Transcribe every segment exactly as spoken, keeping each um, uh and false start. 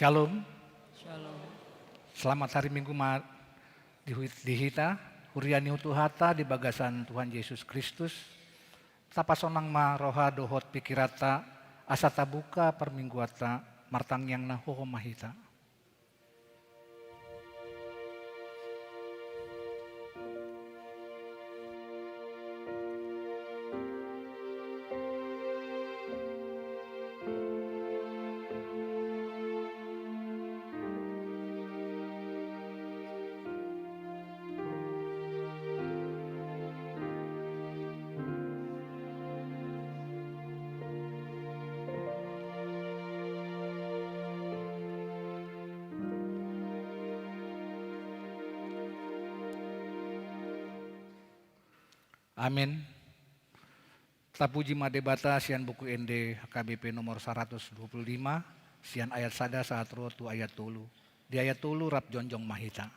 Shalom. Shalom. Selamat hari Minggu ma di hu-, di hita, huria ni Tuhanta di bagasan Tuhan Yesus Kristus. Tapasonang ma roha dohot pikiranta, asa tabuka parmingguanta, martangiang na hohom ma hita. Amin. Tapuji ma Debata sian Buku Ende H K B P nomor saratus dua puluh lima, sian ayat sada sahat ro tu ayat tolu. Di ayat tolu rap jongjong ma hita.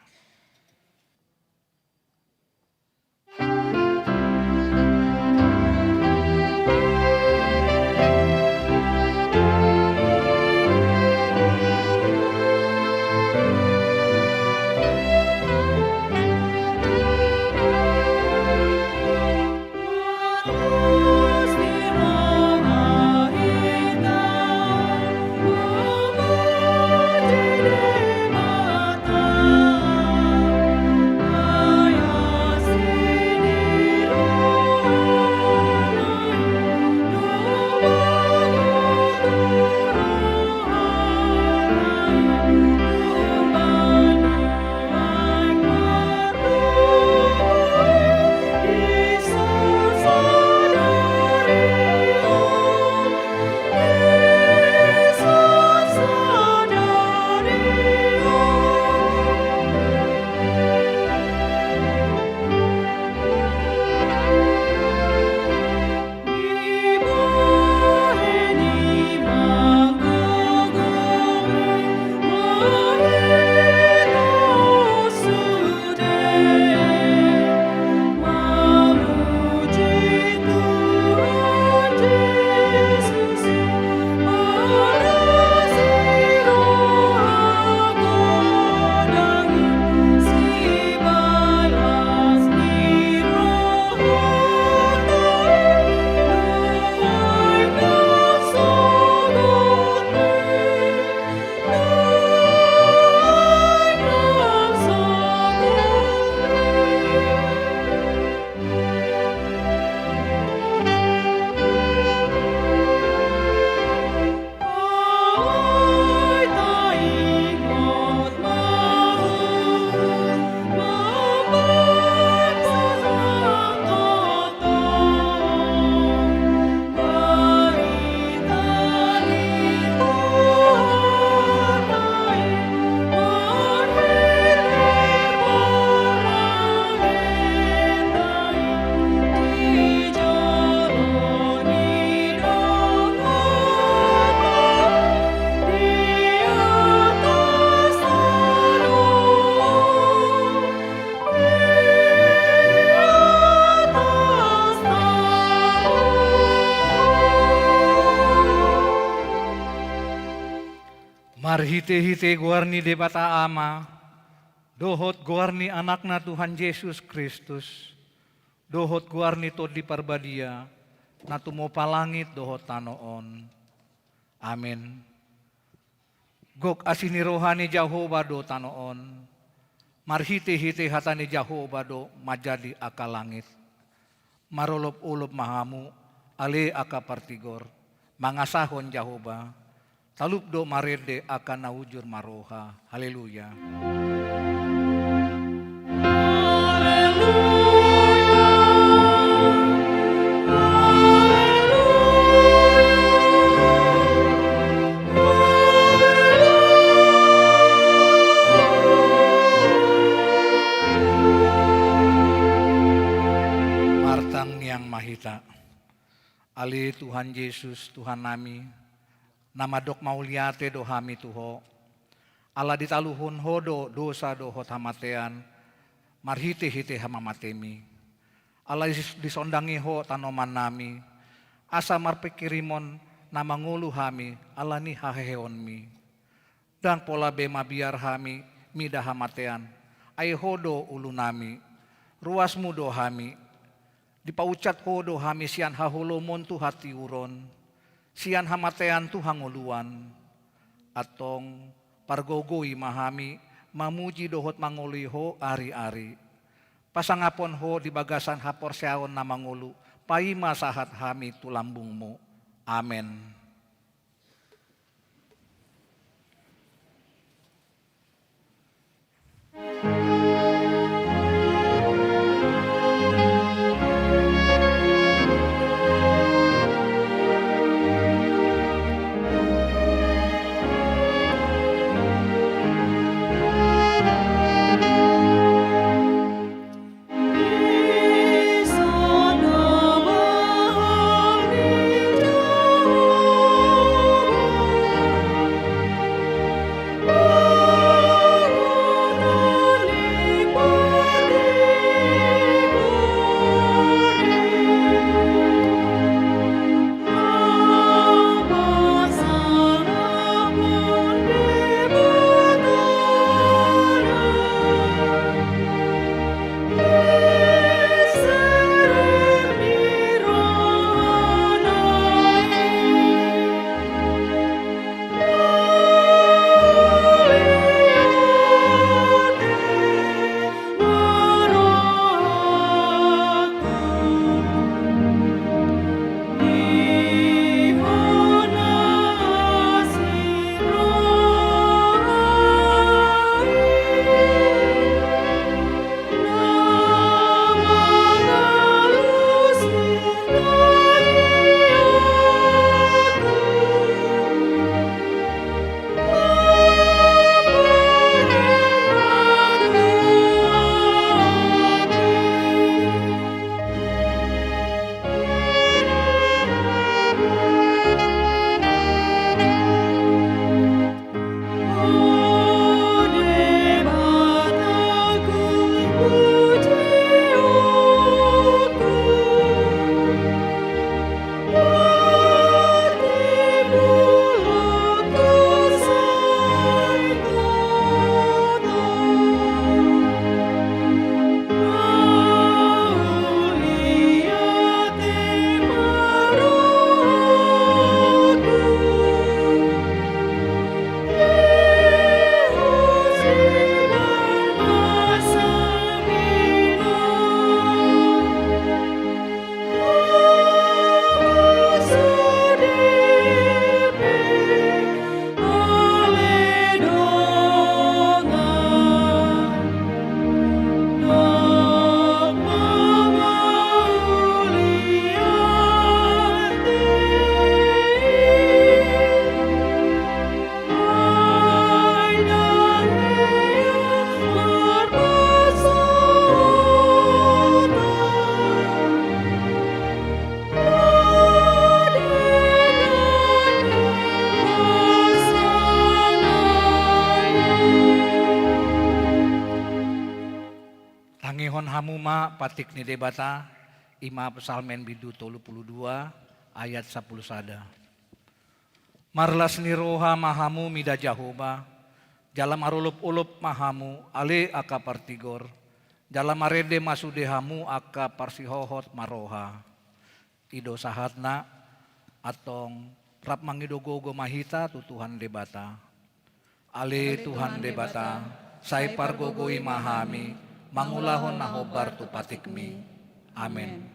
Marhitehite goar ni Debata Ama, dohot goar ni Anakna Tuhan Jesus Kristus, dohot goar ni Tondi Parbadia, na tumompa langit dohot tano on. Amen. Gok asi ni roha ni Jahowa do tano on, marhitehite hata ni Jahowa do manjadi angka langit. Marolopolop ma hamu, ale angka partigor, mangasahon Jahowa, talup do marende angka na ujur marroha. Haleluya. Martangiang ma hita. Ale Tuhan Jesus, Tuhannami, na mandok mauliate do hami tu Ho. Ala ditaluhon Ho do dosa dohot hamatean, marhitehite hamamateMi. Ala dis-, disondangi Ho tanomannami, asa marpingkirimon na mangolu hami ala ni haheheonMi. Ndang pola be mabiar hami mida hamatean, ai Ho do ulunami. Ruasmu do hami. Dipaunsat Ho do hami sian haholomon tu hatiuron, sian hamatean tu hangoluan. Antong pargogoi ma hami mamuji dohot mangoloi Ho ari-ari. Pasangaphon Ho di bagasan haporseaon na mangolu, paima sahat hami tu lambungmu. Amen. Tangihon hamu ma patik ni Debata, i ma Psalmen bindu tolu pulu dua ayat sampulu sada. Marlas ni roha ma hamu mida Jahowa, jala marolopolop ma hamu ale angka partigor, jala marende ma sude hamu angka parsihohot marroha. I do sahatna. Antong rap mangido gogo ma hita tu Tuhan Debata. Ale Tuhan Debata, sai pargogoi ma hami mangulahon na hombar tu patikmi. Amen.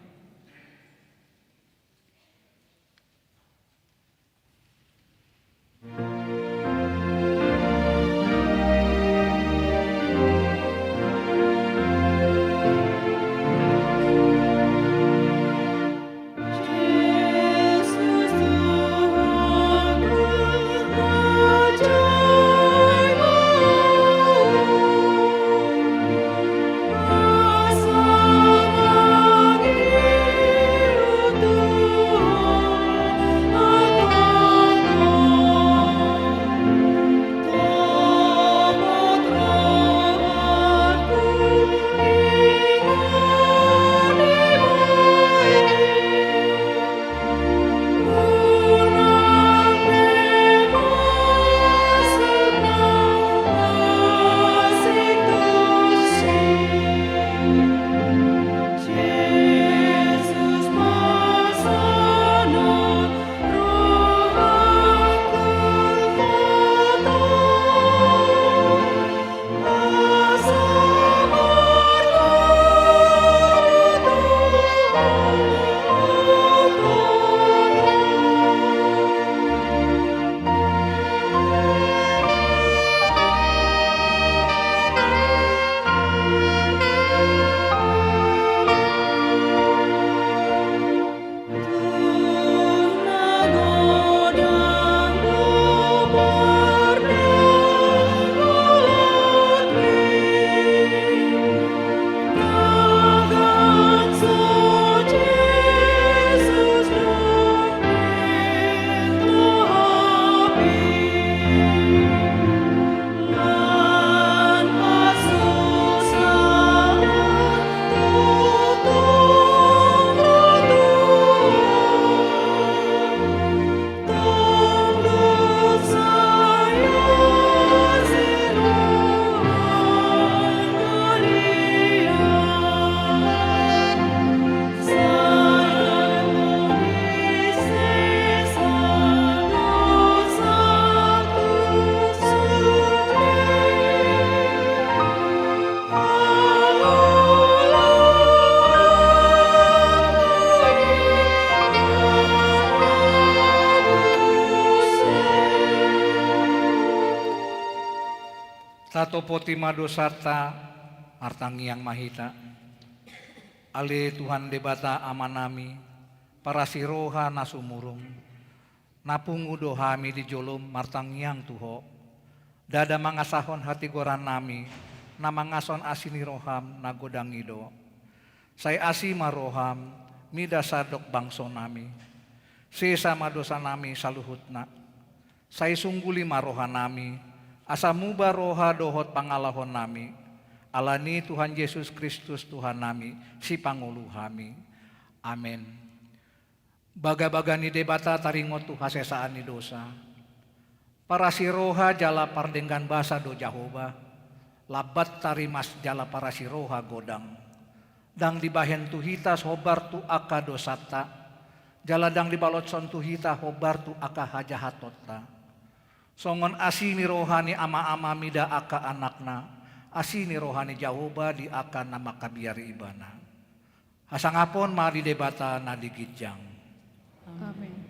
Topoti ma dosanta, martangiang ma hita. Ale Tuhan Debata Amanami, parasi roha na sumurung, na pungu do hami di jolom martangiang tu Ho. Ndada mangasahon hatigorannami, na mangashon asi ni roham na godang i do. Sai asi ma roham mida sandok bangsonami. Sesa ma dosanami saluhutna. Sai sungguli ma rohanami, asa muba roha dohot pangalahonami. Ala ni Tuhan Jesus Kristus Tuhannami, Sipangolu hami. Amen. Bagabaga ni Debata taringot tu hasesaan ni dosa. Parasi roha jala pardenggan basa do Jahowa, lambat tarimas jala parasi roha godang. Ndang dibahen tu hita hombar tu angka dosanta, jala ndang dibalotshon tu hita hombar tu angka hajahatonta. Songon asi ni roha ni ama-ama mida angka anakna, asi ni roha ni Jahowa di angka na mangkabiari Ibana. Hasangapon ma di Debata na di ginjang. Amen.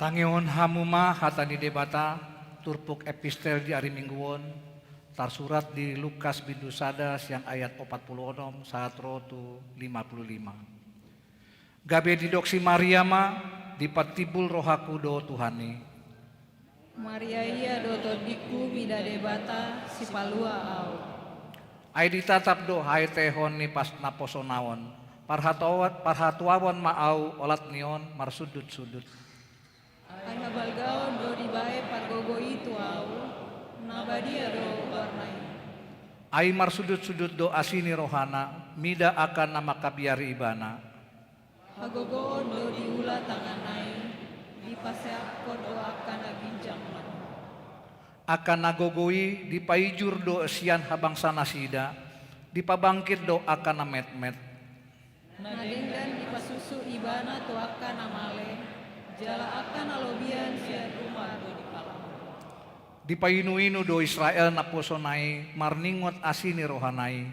Tangihon hamu ma hata ni Debata, turpuk epistel di ari Minggu on, tarsurat di Lukas bindu sada sian ayat opat pulu onom sahat ro tu lima pulu lima. Gabe didok si Maria ma, dipatimbul rohangku do Tuhan i. Maria ia do tondingku mida Debata, sipalua au. Ai ditatap do haetehon ni pas naposona on, parhatoa-, parhatuaon ma au olat ni on marsundut-sundut. Ai habalgaon do dibaen pargogo i tu au, na badia do goarna i. Ai marsudutsudut do asi ni rohana mida angka na mangkabiari ibana. Hagogoon do diula tanganna i, dipaseaphon do angka na ginjang. Angka na gogo i dipaijur do sian habangsanasida, dipabangkit do angka na metmet. Na denggan dipasusu ibana tu angka na male, jala angka na lobian sian umat do dipalaho. Dipainuinu do Israel naposona i marningot asi ni rohana i,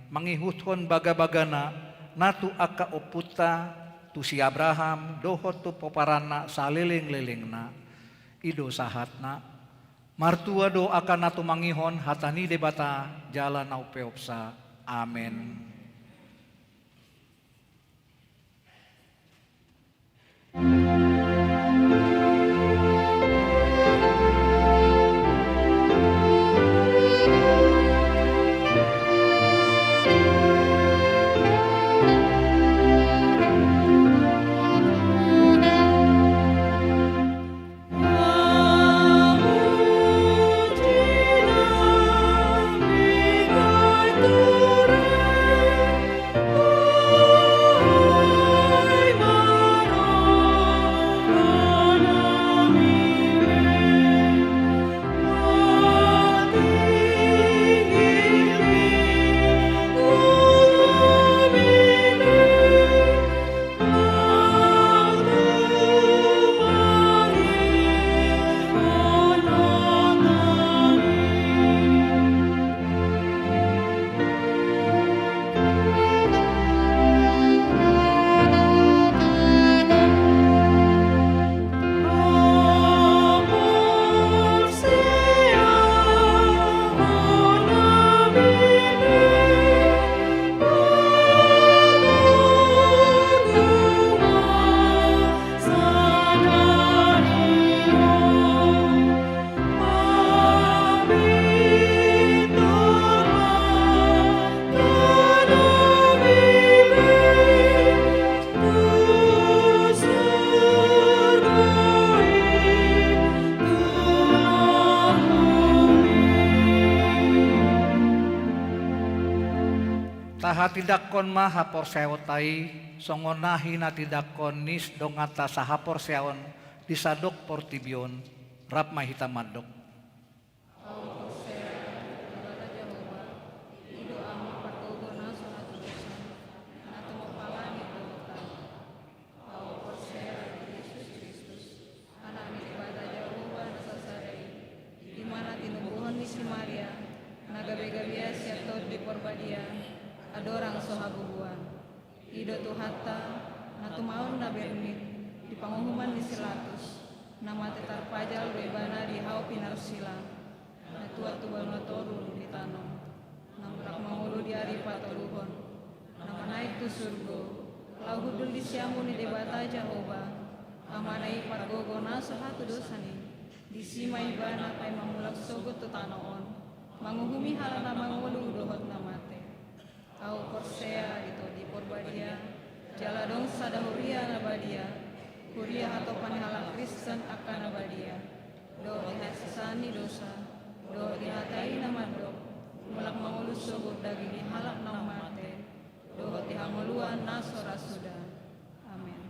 mangihuthon bagabagana na tu angka ompunta, tu si Abraham dohot tu pomparanna salelenglelengna. I do sahatna. Martua do angka na tumangihon hata ni Debata jala na umpeopsa. Amen. Tahatindangkon ma haporseaonta i songon na hinatindangkon ni donganta sahaporseaon di sandok portibi on. Rap ma hita mandok. Ahu porsea tu Debata Jahowa, i do Ama pargogo na so hatudosan, na tumompa langit dohot tano. Ahu porsea tu Jesus Kristus, Anak ni Debata Jahowa na sasada i, i ma na tinubuhon ni si Maria, na gabe gabean sian Tondi Porbadia, andorang so habubuan. I do Tuhanta, na tumaon na berngit di panguhuman ni si Latus, na mate tarpajal do Ibana di hau pinarsila, na tuat tu banua toru di tano, na mulak mangolu di ari patoluhon, na manaek tu surgo, laho hundul di siamun ni Debata Jahowa, Amana i pargogo na so hatudosan i. Disi ma Ibana paima mulak sogot tu tano on, manguhumi halak na mangolu dohot na mate. Ahu porsea di Tondi Porbadia, jala adong sada huria na badia, huria hatopan ni halak Kristen angka na badia, dohot di hasesaan ni dosa, dohot di hata i na mandok, mulak mangolu sogot daging ni halak na mate, dohot di hangoluan na so ra suda. Amen.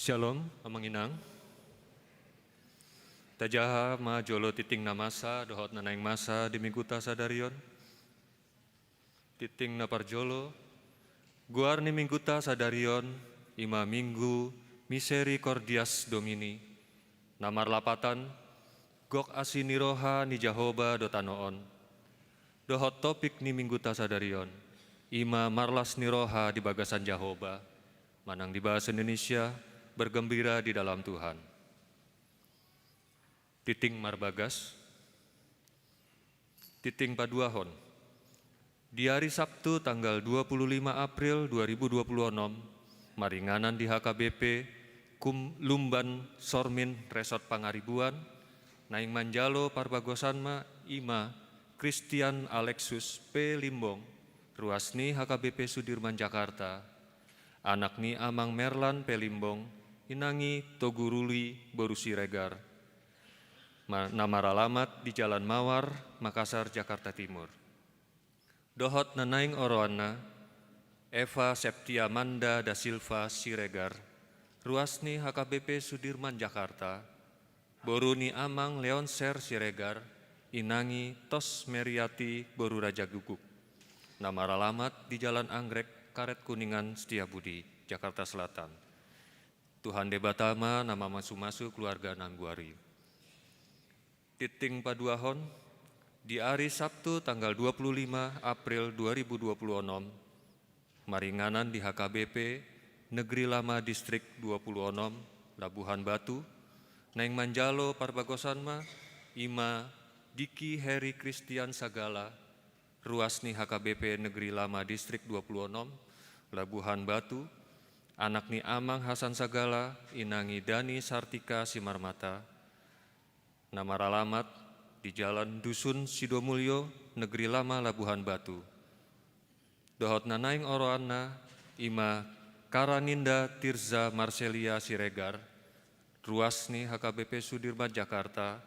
Shalom, amang inang. Tajaha ma jolo tinting na masa dohot na naeng masa di mingguta sadari on. Tinting na parjolo, goar ni mingguta sadari on i ma Minggu Misericordias Domini, na marlapatan, gok asi ni roha ni Jahowa do tano on. Dohot topik ni mingguta sadari on, i ma marlas ni roha di bagasan Jahowa, manang di bahasa Indonesia, bergembira di dalam Tuhan. Tinting marbagas. Tinting paduahon. Di ari Sabtu tanggal dua puluh lima April dua ribu dua puluh enam, maringanan di H K B P Kum-, Lumban Sormin Resort Pangaribuan, naeng manjalo parbagosan ma i ma Christian Alexus P Limbong, ruas ni H K B P Sudirman Jakarta, anak ni amang Merlan P Limbong, inang i Toguruli boru Siregar, ma-, na maralamat di Jalan Mawar, Makassar, Jakarta Timur. Dohot na naeng oroanna, Eva Septiamanda da Silva Siregar, ruas ni H K B P Sudirman Jakarta, boru ni amang Leonser Siregar, inang i Tos Meriati boru Raja Guguk, na maralamat di Jalan Anggrek, Karet Kuningan, Setiabudi, Jakarta Selatan. Tuhan Debata ma na mamasumasu keluarga na goar i. Tinting paduahon, di ari Sabtu tanggal dua puluh lima April dua ribu dua puluh enam, maringanan di H K B P Negeri Lama Distrik dua puluh enam, Labuhan Batu, naeng manjalo parbagosan ma i ma Diki Heri Christian Sagala, ruas ni H K B P Negeri Lama Distrik dua puluh enam, Labuhan Batu, anak ni amang Hasan Sagala, inang i Dani Sartika Simarmata, na maralamat di Jalan Dusun Sidomulyo, Negeri Lama, Labuhan Batu. Dohot na naeng oroanna i ma Karaninda Tirza Marselia Siregar, ruas ni H K B P Sudirman Jakarta,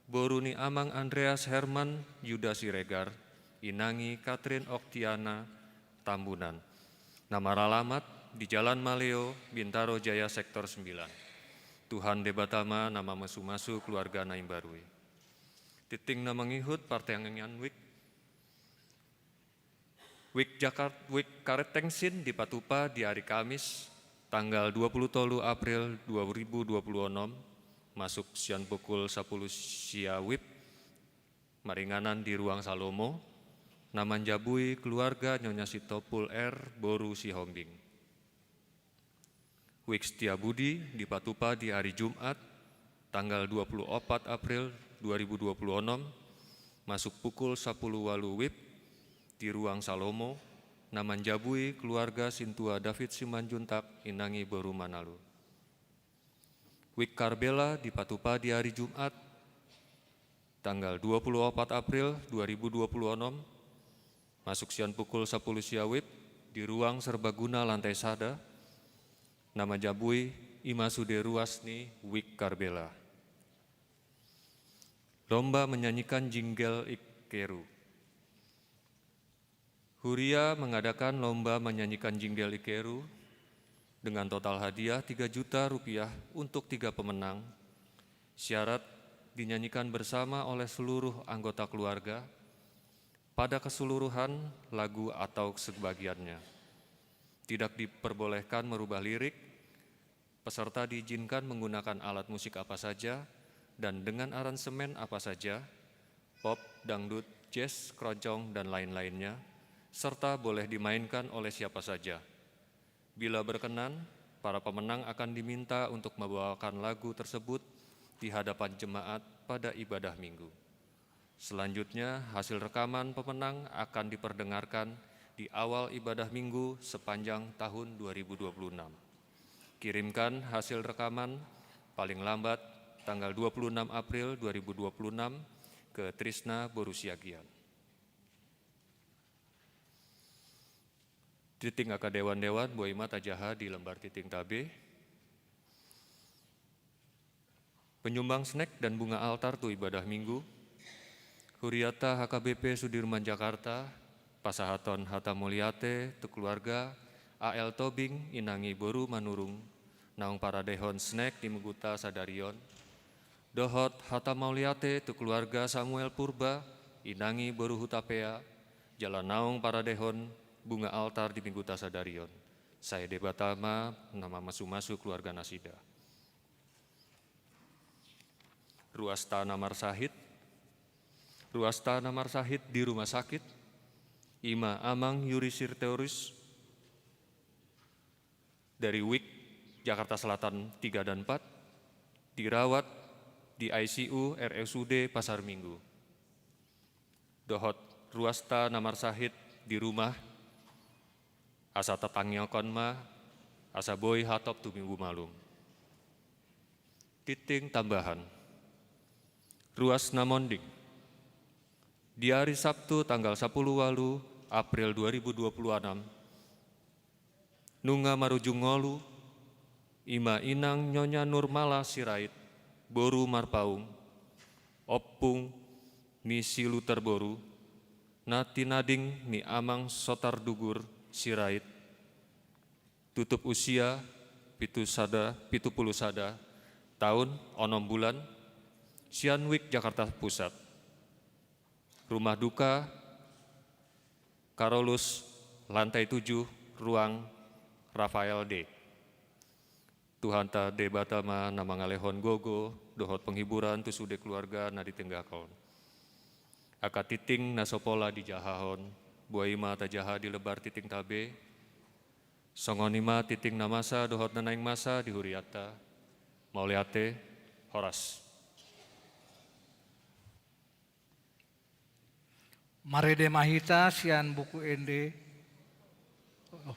boru ni amang Andreas Herman Yuda Siregar, inang i Katrin Oktiana Tambunan, na maralamat di Jalan Maleo, Bintaro Jaya, Sektor sembilan. Tuhan Debata ma na mamasumasu keluarga na imbaru i. Tinting na mangihut, partangiangan wijk. Wijk Jakart-, wijk karet tensin dipatupa di ari Kamis, tanggal dua puluh tolu April dua ribu dua puluh enam, masuk sian pukul sapuluh sia wib, maringanan di Ruang Salomo, na manjabui keluarga Nyonya Sitompul R boru Sihombing. Wijk Setiabudi dipatupa di ari Jumat, tanggal dua puluh opat April dua ribu dua puluh enam, masuk pukul sapuluh walu wib, di Ruang Salomo, na manjabui keluarga Sintua David Simanjuntak, inang i boru Manalu. Wijk Karbela dipatupa di ari Jumat, tanggal dua puluh opat April dua ribu dua puluh enam, masuk sian pukul sapuluh sia wib, di Ruang Serbaguna lantai sada, na manjabui i ma sude ruas ni Wijk Karbela. Lomba menyanyikan jingle Ikeru. Huria mengadakan lomba menyanyikan jingle Ikeru dengan total hadiah tiga juta rupiah untuk tiga pemenang. Syarat dinyanyikan bersama oleh seluruh anggota keluarga pada keseluruhan lagu atau sebagiannya. Tidak diperbolehkan merubah lirik, peserta diizinkan menggunakan alat musik apa saja dan dengan aransemen apa saja, pop, dangdut, jazz, keroncong, dan lain-lainnya, serta boleh dimainkan oleh siapa saja. Bila berkenan, para pemenang akan diminta untuk membawakan lagu tersebut di hadapan jemaat pada ibadah Minggu. Selanjutnya, hasil rekaman pemenang akan diperdengarkan di awal ibadah Minggu sepanjang tahun dua ribu dua puluh enam. Kirimkan hasil rekaman paling lambat tanggal dua puluh enam April dua ribu dua puluh enam ke Trisna boru Siagian. Tinting angka dewan-dewan, boi ma tajaha di lembar tintingta be. Penyumbang snack dan bunga altar tu ibadah Minggu. Huriata H K B P Sudirman Jakarta, pasahaton hata mauliate tu keluarga A L Tobing, inang i boru Manurung, naung paradehon snack di mingguta sadari on, dohot hata mauliate tu keluarga Samuel Purba, inangi boru Hutapea, jala naung paradehon bunga altar di mingguta sadari on. Sai Debata ma na mamasumasu keluarga nasida. Ruasta na marsahit, ruasta na marsahit di rumah sakit, ima Amang Yuri Sirteorus dari WIK Jakarta Selatan tiga dan empat, dirawat di I C U R S U D Pasar Minggu. Dohot ruasta na marsahit di rumah, asa tatangiangkon ma, asa boi hatop tu Minggu Malum. Tinting tambahan. Ruas na monding. Di ari Sabtu tanggal sapuluh walu April dua ribu dua puluh anam, nunga marujung ngolu, ima inang Nyonya Nurmala Sirait, boru Marpaung, ompung ni si Luter boru, na tinading ni Amang Sotar Dugur Sirait, tutup usia pitu sada, pitu puluh sada taon onom bulan, sian WIK Jakarta Pusat. Rumah duka Karolus, lantai tujuh, ruang Rafael D. Tuhanta Debata ma na mangalehon gogo dohot penghiburan tu sude keluarga na ditinggalhon. Angka tinting na so pola dijahahon, boi ma tajaha di lembar tintingta be. Songon i ma tinting na masa dohot na naeng masa di hurianta. Mauliate, horas. Marende ma hita sian Buku Ende. Oh.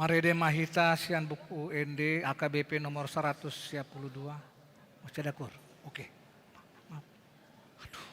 Marende ma hita sian Buku Ende H K B P nomor saratus sia pulu dua. Masih ada kur. Oke. Maaf. Aduh.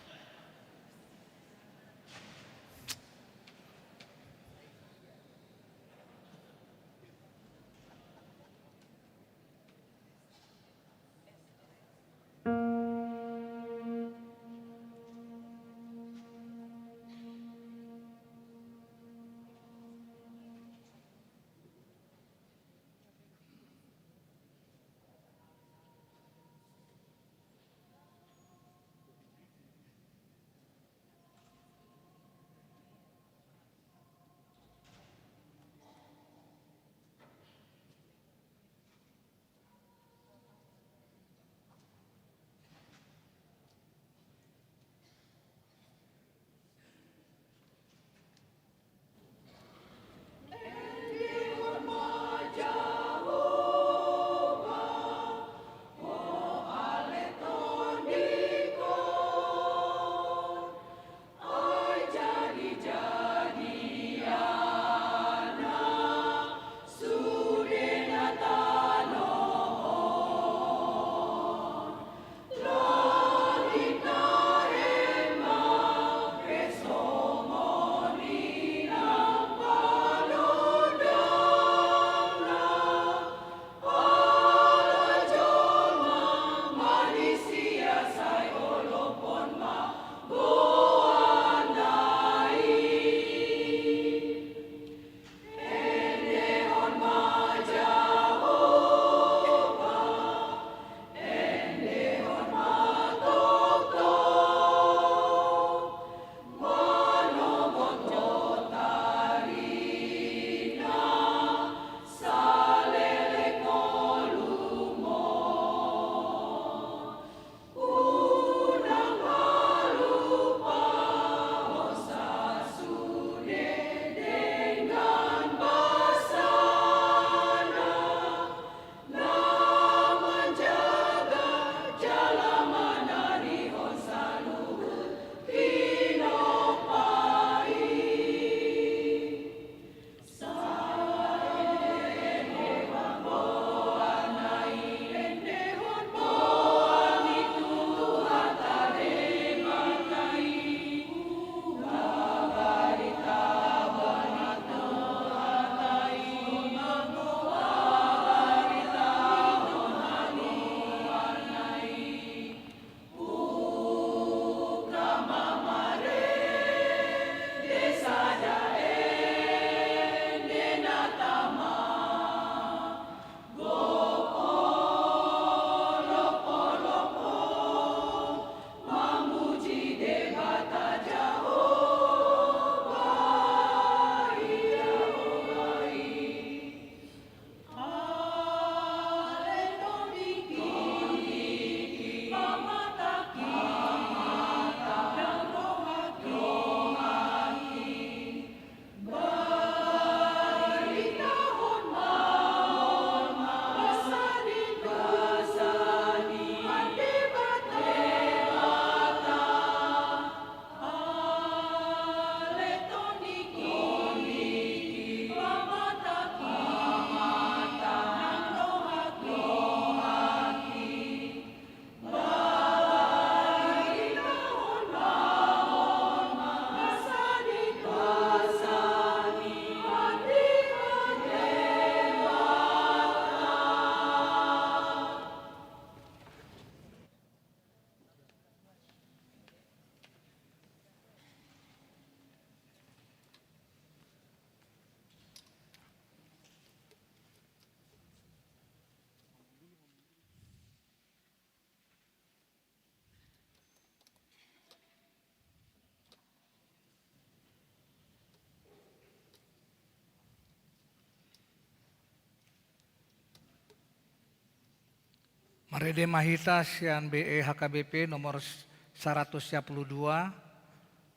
Marende ma hita sian B E H K B P nomor saratus sia pulu dua,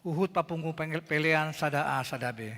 huhut papungu pengel-, pelean sada A sada B.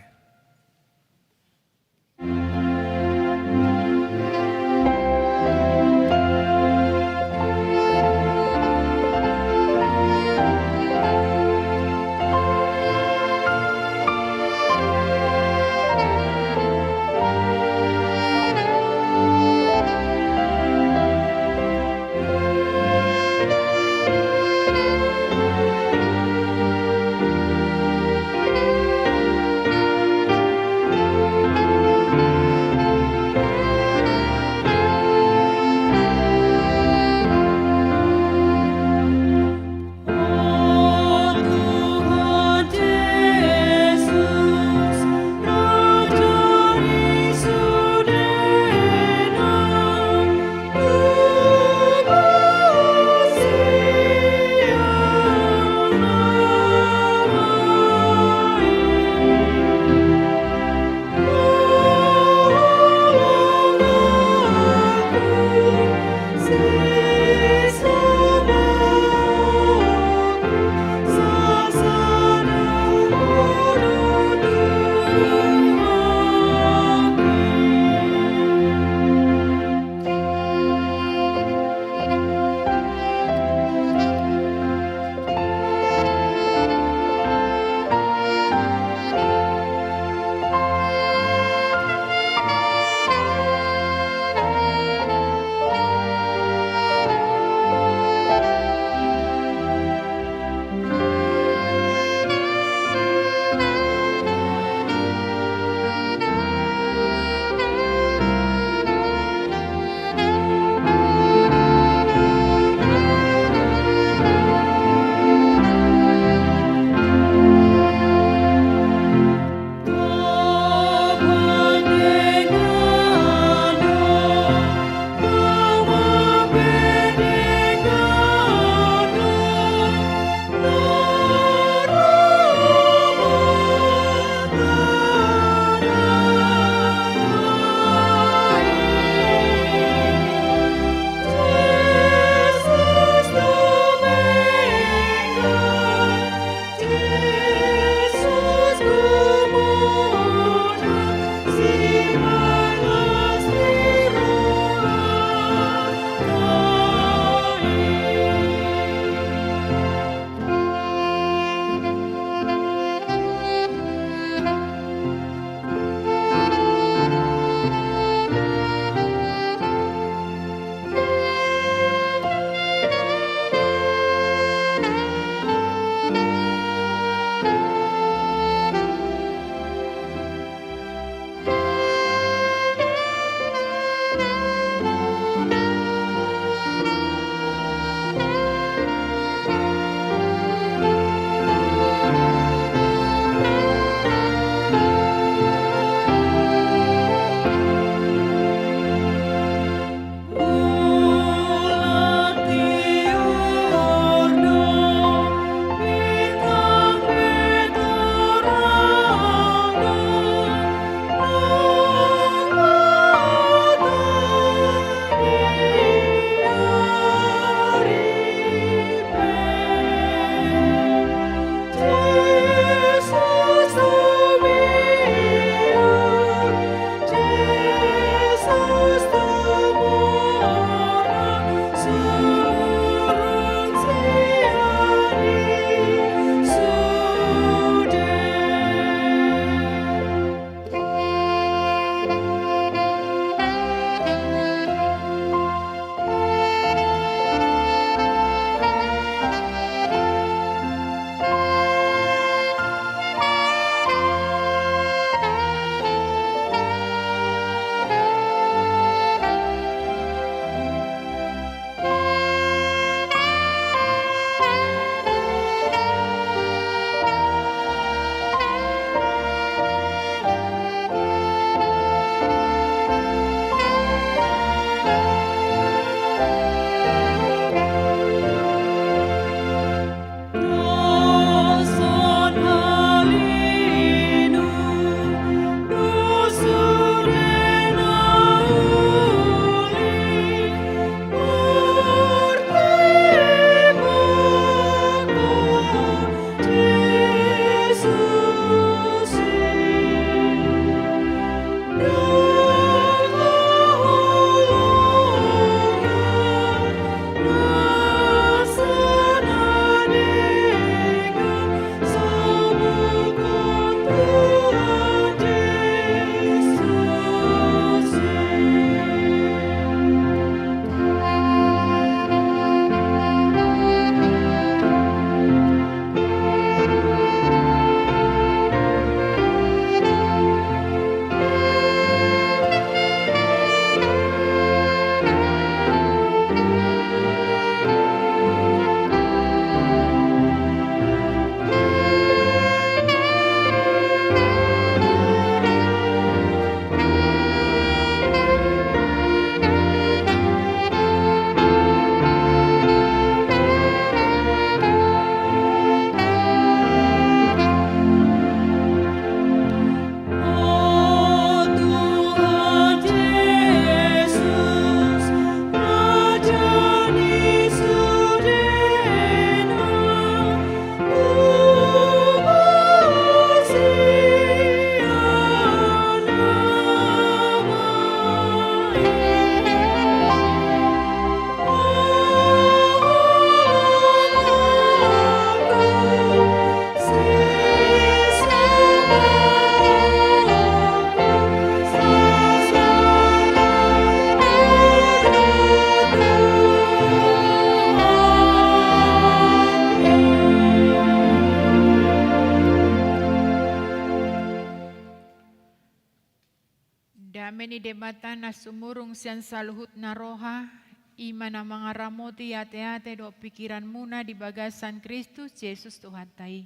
Dame ni Debata na sumurung sian saluhutna roha, i ma na mangaramoti ateate dohot pingkiranmuna di bagasan Kristus Jesus Tuhanta i.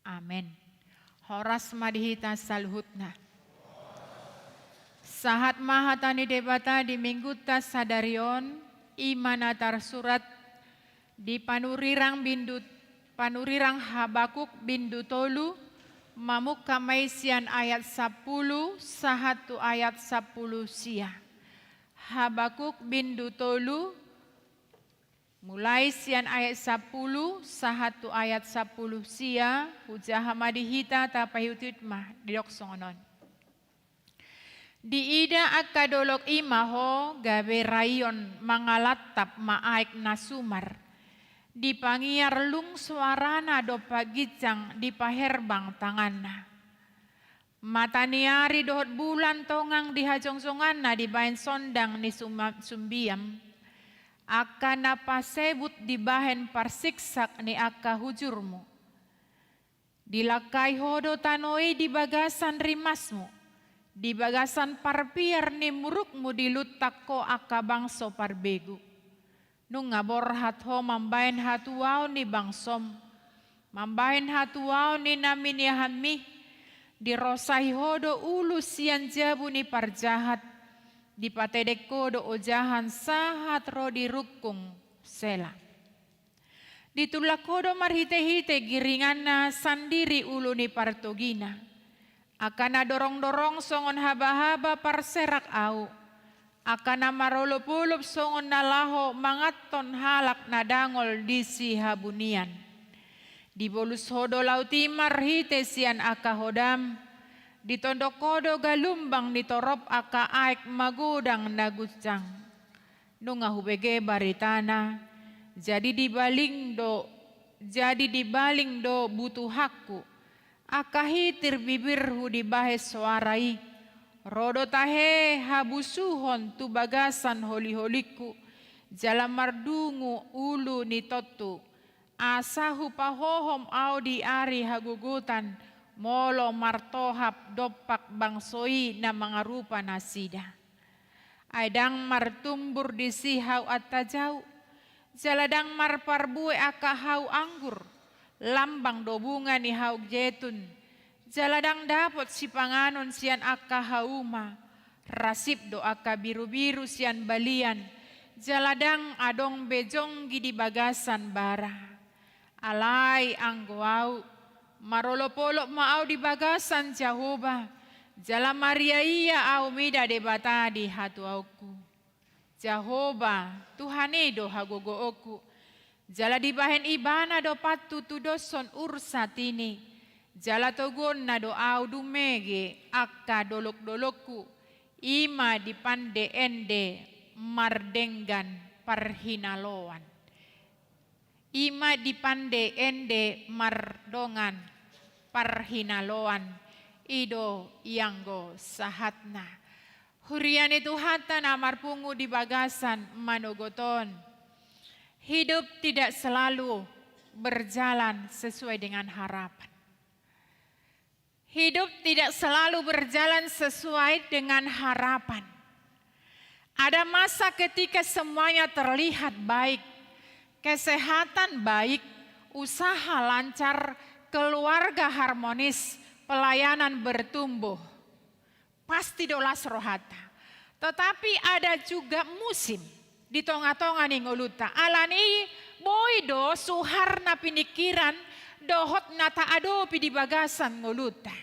Amen. Horas ma di hita saluhutna. Sahat ma hata ni Debata di Minggunta sadari on, i ma na tarsurat di Panurirang bindu, Panurirang Habakuk bindu tolu, mamungka ma i sian ayat sampulu sahat tu ayat sampulu sia. Habakuk bindu tolu, mulai sian ayat sampulu sahat tu ayat sampulu sia, hujaha ma di hita, tapaihutihut ma, didok songon on. Diida angka dolok i ma ho gabe raion, mangalantap ma aek na sumar. Dipangiar lung soarana dompak ginjang, dipaherbang tanganna. Mata ni ari dohot bulan tongang di hajongjonganna dibahen sondang ni suma-, sumbiam, angka na pasebut dibahen parsiksak ni angka hujurmu. Dilangkai ho do tano i di bagasan rimasmu, di bagasan parpiar ni murukmu diluntak ho angka bangso parbegu. Nunga borhat ho mambahen hatuaon ni bangsom, mambahen hatuaon ni na miniahanmi. Dirosai ho do ulu sian jabu ni parjahat, dipatedek ho do ojahan sahat ro di rungkung. Sela. Ditulak ho do marhitehite giringanna sandiri ulu ni partogina. Angka na dorongdorong songon habahaba parserak ahu, angka na marolopolop songon na laho manganhon halak na dangol di sihabunian. Dibolus ho do laut i marhite sian angka hodam, ditondok ho do galumbang ni torop angka aek magodang na guncang. Nunga hubege baritana, jadi dibaling do, jadi dibaling do butuhanku. Angka hitir bibirhu dibahen soara i. Ro do tahe habusuhon tu bagasan holiholingku, jala mardungu ulu ni tontu. Asa hupahohom ahu di ari hagogotan, molo martohap dompak bangso i na mangarupa nasida. Ai ndang martumbur disi hau antajau, jala ndang marparbue angka hau anggur, lambang do bunga ni hau jetun, jala ndang dapot sipanganon sian angka hauma, rasip do angka birubiru sian balian, jala ndang adong be jonggi di bagasan bara. Alai anggo ahu, marolopolop ma ahu di bagasan Jahowa, jala mariaia ahu mida Debata di hatuaonku. Jahowa, Tuhan i do hagogoonku, jala dibahen Ibana do pantutudoshon ursat i, jala toguonna do ahu dumege angka dolokdolokku, i ma dipande ende mardenggan parhinaloan. I ma dipande ende mardongan parhinaloan, i do ianggo sahatna. Huria ni Tuhanta na marpungu di bagasan manogot on. Hidup tidak selalu berjalan sesuai dengan harapan. Hidup tidak selalu berjalan sesuai dengan harapan. Ada masa ketika semuanya terlihat baik, kesehatan baik, usaha lancar, keluarga harmonis, pelayanan bertumbuh. Pasti do las rohanta. Tetapi ada juga musim di tongatonga ni ngolunta. Alani i boi do suhar na piningkiran dohot na taadopi di bagasan ngolunta.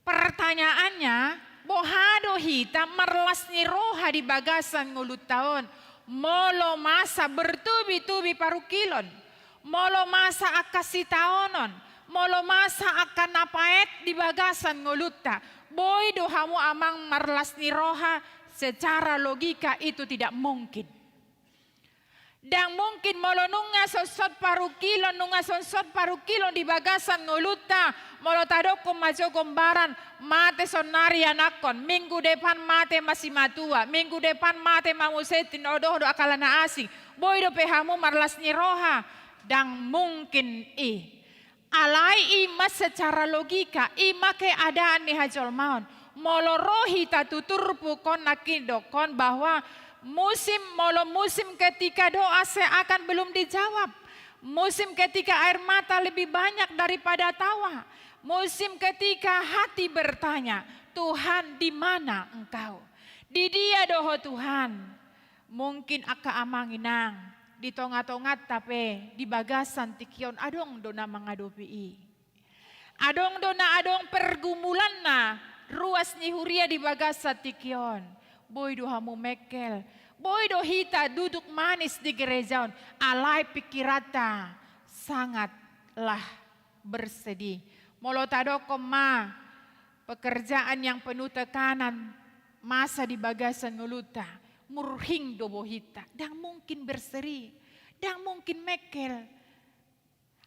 Pertanyaannya, boha do hita marlas ni roha di bagasan ngolunta on, molo masa bertubi-tubi parungkilon, molo masa angka sitaonon, molo masa angka na paet di bagasan ngolunta? Boi do hamu amang marlas ni roha? Secara logika itu tidak mungkin. Ndang mungkin molo nunga sonsot parungkilon, nunga sonsot parungkilon di bagasan ngolunta, molo tadokkon ma jo gombaran, mate sonari anakkon, minggu depan mate ma simatua, minggu depan mate ma muse tinodok dohot angka na asing. Boi dope hamu marlas ni roha? Ndang mungkin i. Alai i ma secara logika, i ma keadaan ni hajolmaon. Molo ro hita tu turpuk on, nangkin didokkon bahwa musim, molo musim ketika doa seakan belum dijawab, musim ketika air mata lebih banyak daripada tawa, musim ketika hati bertanya, "Tuhan, di mana Engkau? Di dia do Ho Tuhan?" Mungkin angka amang inang, di tonga-tonganta pe di bagasan tingki on adong do na mangadopi i. Adong do na adong pergumulanna ruas ni huria di bagasan tingki on. Boi do hamu mengkel, boi do hita duduk manis di gereja on, alai pingkiranta sangatlah bersedih. Molo tadokkon ma pekerjaan yang penuh tekanan, masa di bagasan ngolunta, murhing do bohinta, ndang mungkin berseri, ndang mungkin mengkel.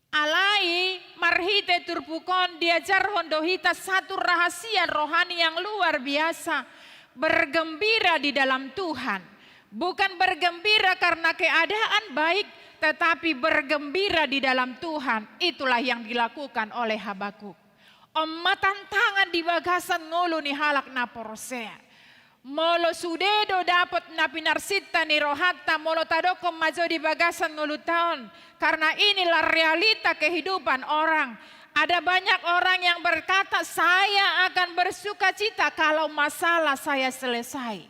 Alai marhite turpuk on diajarhon do hita satu rahasia rohani yang luar biasa. Bergembira di dalam Tuhan. Bukan bergembira karena keadaan baik, tetapi bergembira di dalam Tuhan. Itulah yang dilakukan oleh Habakuk. On ma tantangan di bagasan ngolu ni halak na porsea. Molo sude do dapot na pinarsinta ni rohanta, molo tadokkon ma jo di bagasan ngolunta on. Karena inilah realita kehidupan orang. Ada banyak orang yang berkata, "Saya akan bersukacita kalau masalah saya selesai.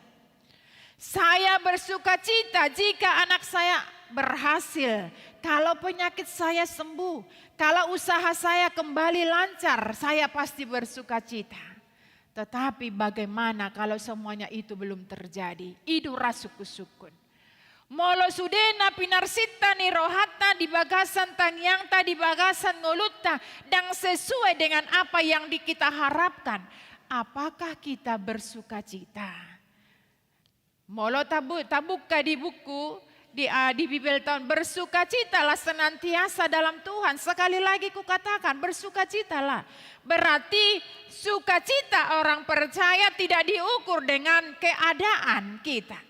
Saya bersukacita jika anak saya berhasil, kalau penyakit saya sembuh, kalau usaha saya kembali lancar, saya pasti bersukacita." Tetapi bagaimana kalau semuanya itu belum terjadi? I do ra sungkun-sungkun. Molo sude na pinarsinta ni rohanta di bagasan tangiangta, di bagasan ngolunta, ndang sesuai dengan apa yang di-, kita harapkan, apakah kita bersukacita? Molo tabu-, tabuka di buku, di, ah, di Bibelta on, "Bersukacitalah senantiasa dalam Tuhan." Sekali lagi kukatakan, bersukacitalah. Berarti sukacita orang percaya tidak diukur dengan keadaan kita.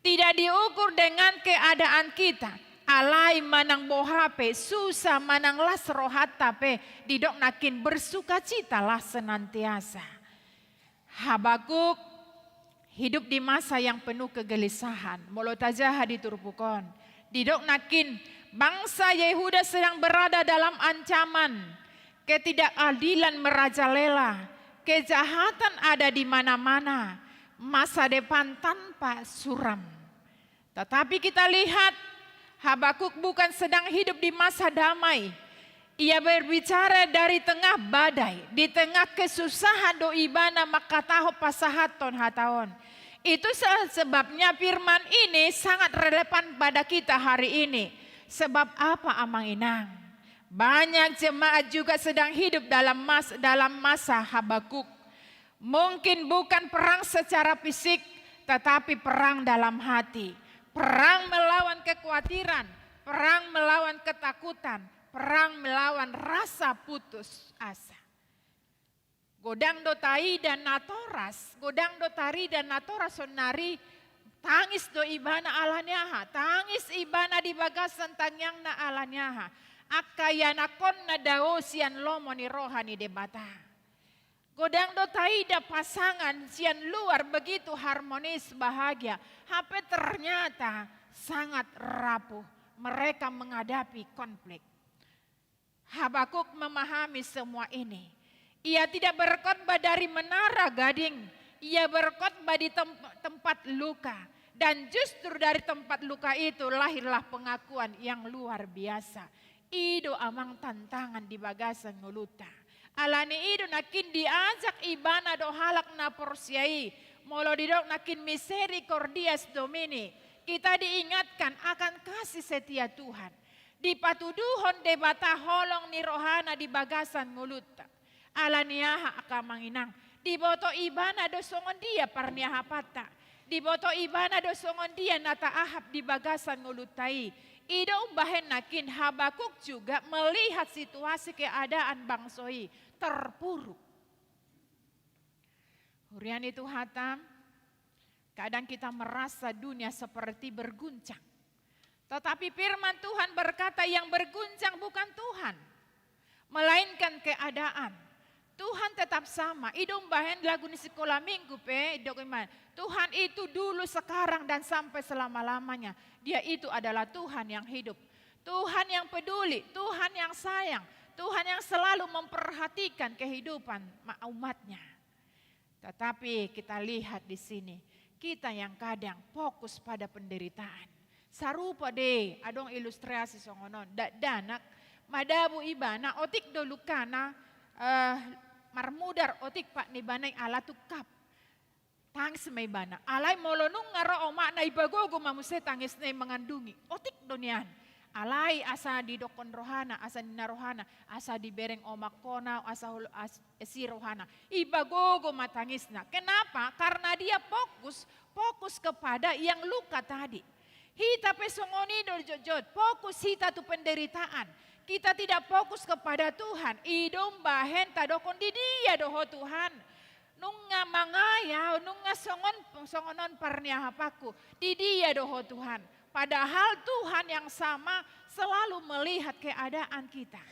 Tidak diukur dengan keadaan kita. Alai manang boha pe, susa manang las rohanta pe, didok nangkin, "Bersukacitalah senantiasa." Habakuk hidup di masa yang penuh kegelisahan. Molo tajaha di turpuk on, didok nangkin, bangsa Yehuda sedang berada dalam ancaman, ketidakadilan merajalela, kejahatan ada di mana-mana, masa depan tanpa suram. Tetapi kita lihat, Habakuk bukan sedang hidup di masa damai. Ia berbicara dari tengah badai, di tengah kesusahan do ibana mangkatahon, pasahathon hata on. Itu se-, sebabnya firman ini sangat relevan pada kita hari ini. Sebab apa, amang inang? Banyak jemaat juga sedang hidup dalam mas-, dalam masa Habakuk. Mungkin bukan perang secara fisik, tetapi perang dalam hati. Perang melawan kekuatiran, perang melawan ketakutan, perang melawan rasa putus asa. Godang do taida natoras, godang do tarida natoras saonnari, tangis do ibana ala ni aha, tangis ibana di bagasan tangiangna ala ni aha. Angka ianakhonna dao sian lomo ni roha ni Debata. Godang do taida pasangan sian luar begitu harmonis, bahagia, hape ternyata sangat rapuh. Mereka menghadapi konflik. Habakuk memahami semua ini. Ia tidak berkhotbah dari menara gading. Ia berkhotbah di tem-, tempat luka. Dan justru dari tempat luka itu lahirlah pengakuan yang luar biasa. I do, amang, tantangan di bagasan ngolunta. Ala ni i do nangkin diajak ibana do halak na porsea i. Molo didok nangkin misericordias Domini, kita diingatkan akan kasih setia Tuhan. Dipatuduhon Debata holong ni rohana di bagasan ngolunta. Ala ni aha, angka amang inang? Diboto ibana do songon dia parniahapanta. Diboto ibana do songon dia na taahap di bagasan ngolunta i. I do umbahen nangkin Habakuk juga melihat situasi keadaan bangso i terpuruk. Huria ni Tuhanta, kadang kita merasa dunia seperti berguncang. Tetapi firman Tuhan berkata, yang berguncang bukan Tuhan, melainkan keadaan. Tuhan tetap sama. I do umbahen lagu ni sikola minggu pe, didok ibana, Tuhan itu dulu, sekarang, dan sampai selama-lamanya. Dia itu adalah Tuhan yang hidup. Tuhan yang peduli, Tuhan yang sayang, Tuhan yang selalu memperhatikan kehidupan ma-, umatnya. Tetapi kita lihat di sini, kita yang kadang fokus pada penderitaan. Sarupa do, adong ilustrasi songon on. Dakdanak, madabu ibana, otik do lukana, eh, marmudar otik pat ni ibana i ala tungkap. Tangis ma ibana. Alai molo nunga ro omakna, ipagogo ma muse tangisna i mangandungi. Otik do nian. Alai asa didokkon rohana, asa ninna rohana, asa dibereng omakkona, asa hol-, as-, asi rohana. Ipagogo ma tangisna. Kenapa? Karena dia fokus, fokus kepada yang luka tadi. Hita pe songon i do jotjot, fokus hita tu penderitaan. Kita tidak fokus kepada Tuhan. I do umbahen tadokkon, di dia do Ho Tuhan? Nunga mangaya, nunga songon, songon on parniahapanku. Di dia do Ho Tuhan? Padahal Tuhan yang sama selalu melihat keadaan kita.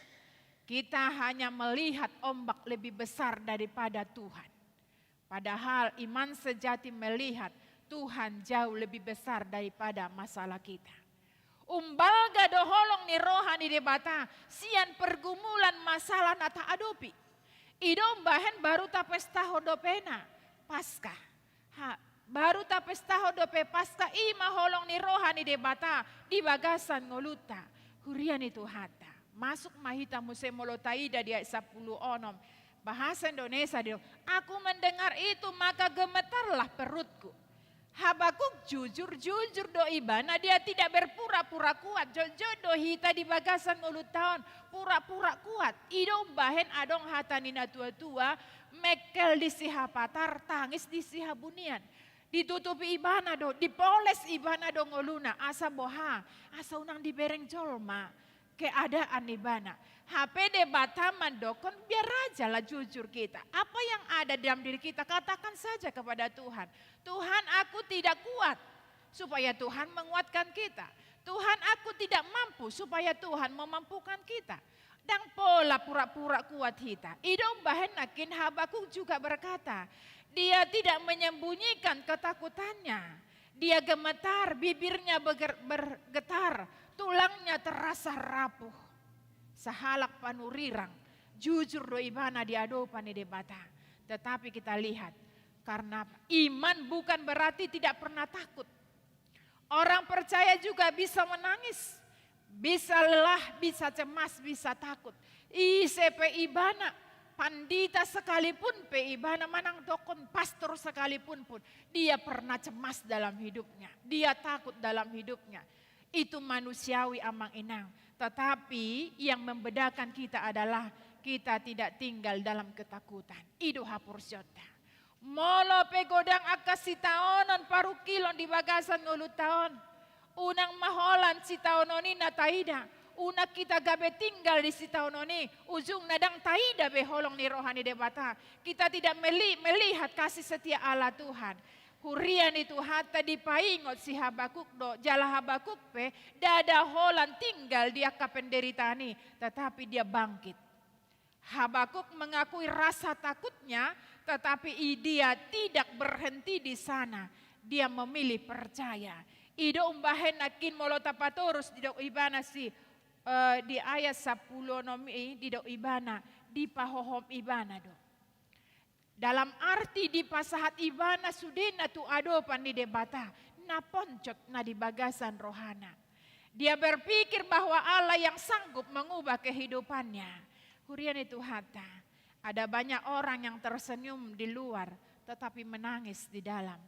Kita hanya melihat ombak lebih besar daripada Tuhan. Padahal iman sejati melihat Tuhan jauh lebih besar daripada masalah kita. Umbalga do holong ni roha ni Debata sian pergumulan masalah na taadopi. I do umbahen baru tapestahon dope na Paskah. Ha, baru tapestahon dope Paskah, i ma holong ni roha ni Debata di bagasan ngolunta. Huria ni Tuhanta. Masuk ma hita muse molo taida di ayat sampulu onom. Bahasa Indonesia do, "Aku mendengar itu, maka gemetarlah perutku." Habakuk jujur-jujur do ibana, dia tidak berpura-pura kuat. Jotjot do hita di bagasan ngolunta on pura-pura kuat. I do umbahen adong hata ni natua-tua, mengkel di sihapatar, tangis di sihabunian. Ditutupi ibana do, dipoles ibana do ngoluna, asa boha, asa unang dibereng jolma keadaan ibana. Hape Debata mandokkon, biar aja lah jujur kita. Apa yang ada dalam diri kita, katakan saja kepada Tuhan. "Tuhan, aku tidak kuat." Supaya Tuhan menguatkan kita. "Tuhan, aku tidak mampu." Supaya Tuhan memampukan kita. Ndang pola pura-pura kuat hita. I do umbahen nangkin Habakuk juga berkata, dia tidak menyembunyikan ketakutannya. Dia gemetar, bibirnya beger-, bergetar, tulangnya terasa rapuh. Sahalak panurirang, jujur do ibana di adopan ni Debata. Tetapi kita lihat, karena iman bukan berarti tidak pernah takut. Orang percaya juga bisa menangis, bisa lelah, bisa cemas, bisa takut. Ise pe ibana, pandita sekalipun pe ibana, manang dohot pastor sekalipun pun, dia pernah cemas dalam hidupnya, dia takut dalam hidupnya. Itu manusiawi, Amang Inang. Tetapi yang membedakan kita adalah kita tidak tinggal dalam ketakutan. I do haporseaonta. Molo pe godang angka sitaonon parungkilon di bagasan ngolunta on, unang ma holan sitaonon i na taida. Unang hita gabe tinggal di sitaonon i, ujungna ndang taida be holong ni roha ni Debata. Kita tidak meli-, melihat kasih setia Allah Tuhan. Huria ni Tuhanta, dipaingot si Habakuk do, jala Habakuk pe ndada holan tinggal di angka penderitaan i, tetapi dia bangkit. Habakuk mengakui rasa takutnya, tetapi i-, dia tidak berhenti di sana. Dia memilih percaya. I do umbahen nangkin molo tapatorus didok ibana si, eh, di ayat sampulu onom i, didok ibana, dipahohom ibana do. Dalam arti dipasahat ibana sudena tu adopan ni Debata, na poncot na di bagasan rohana. Dia berpikir bahwa Allah yang sanggup mengubah kehidupannya. Huria ni Tuhanta, ada banyak orang yang tersenyum di luar, tetapi menangis di dalam.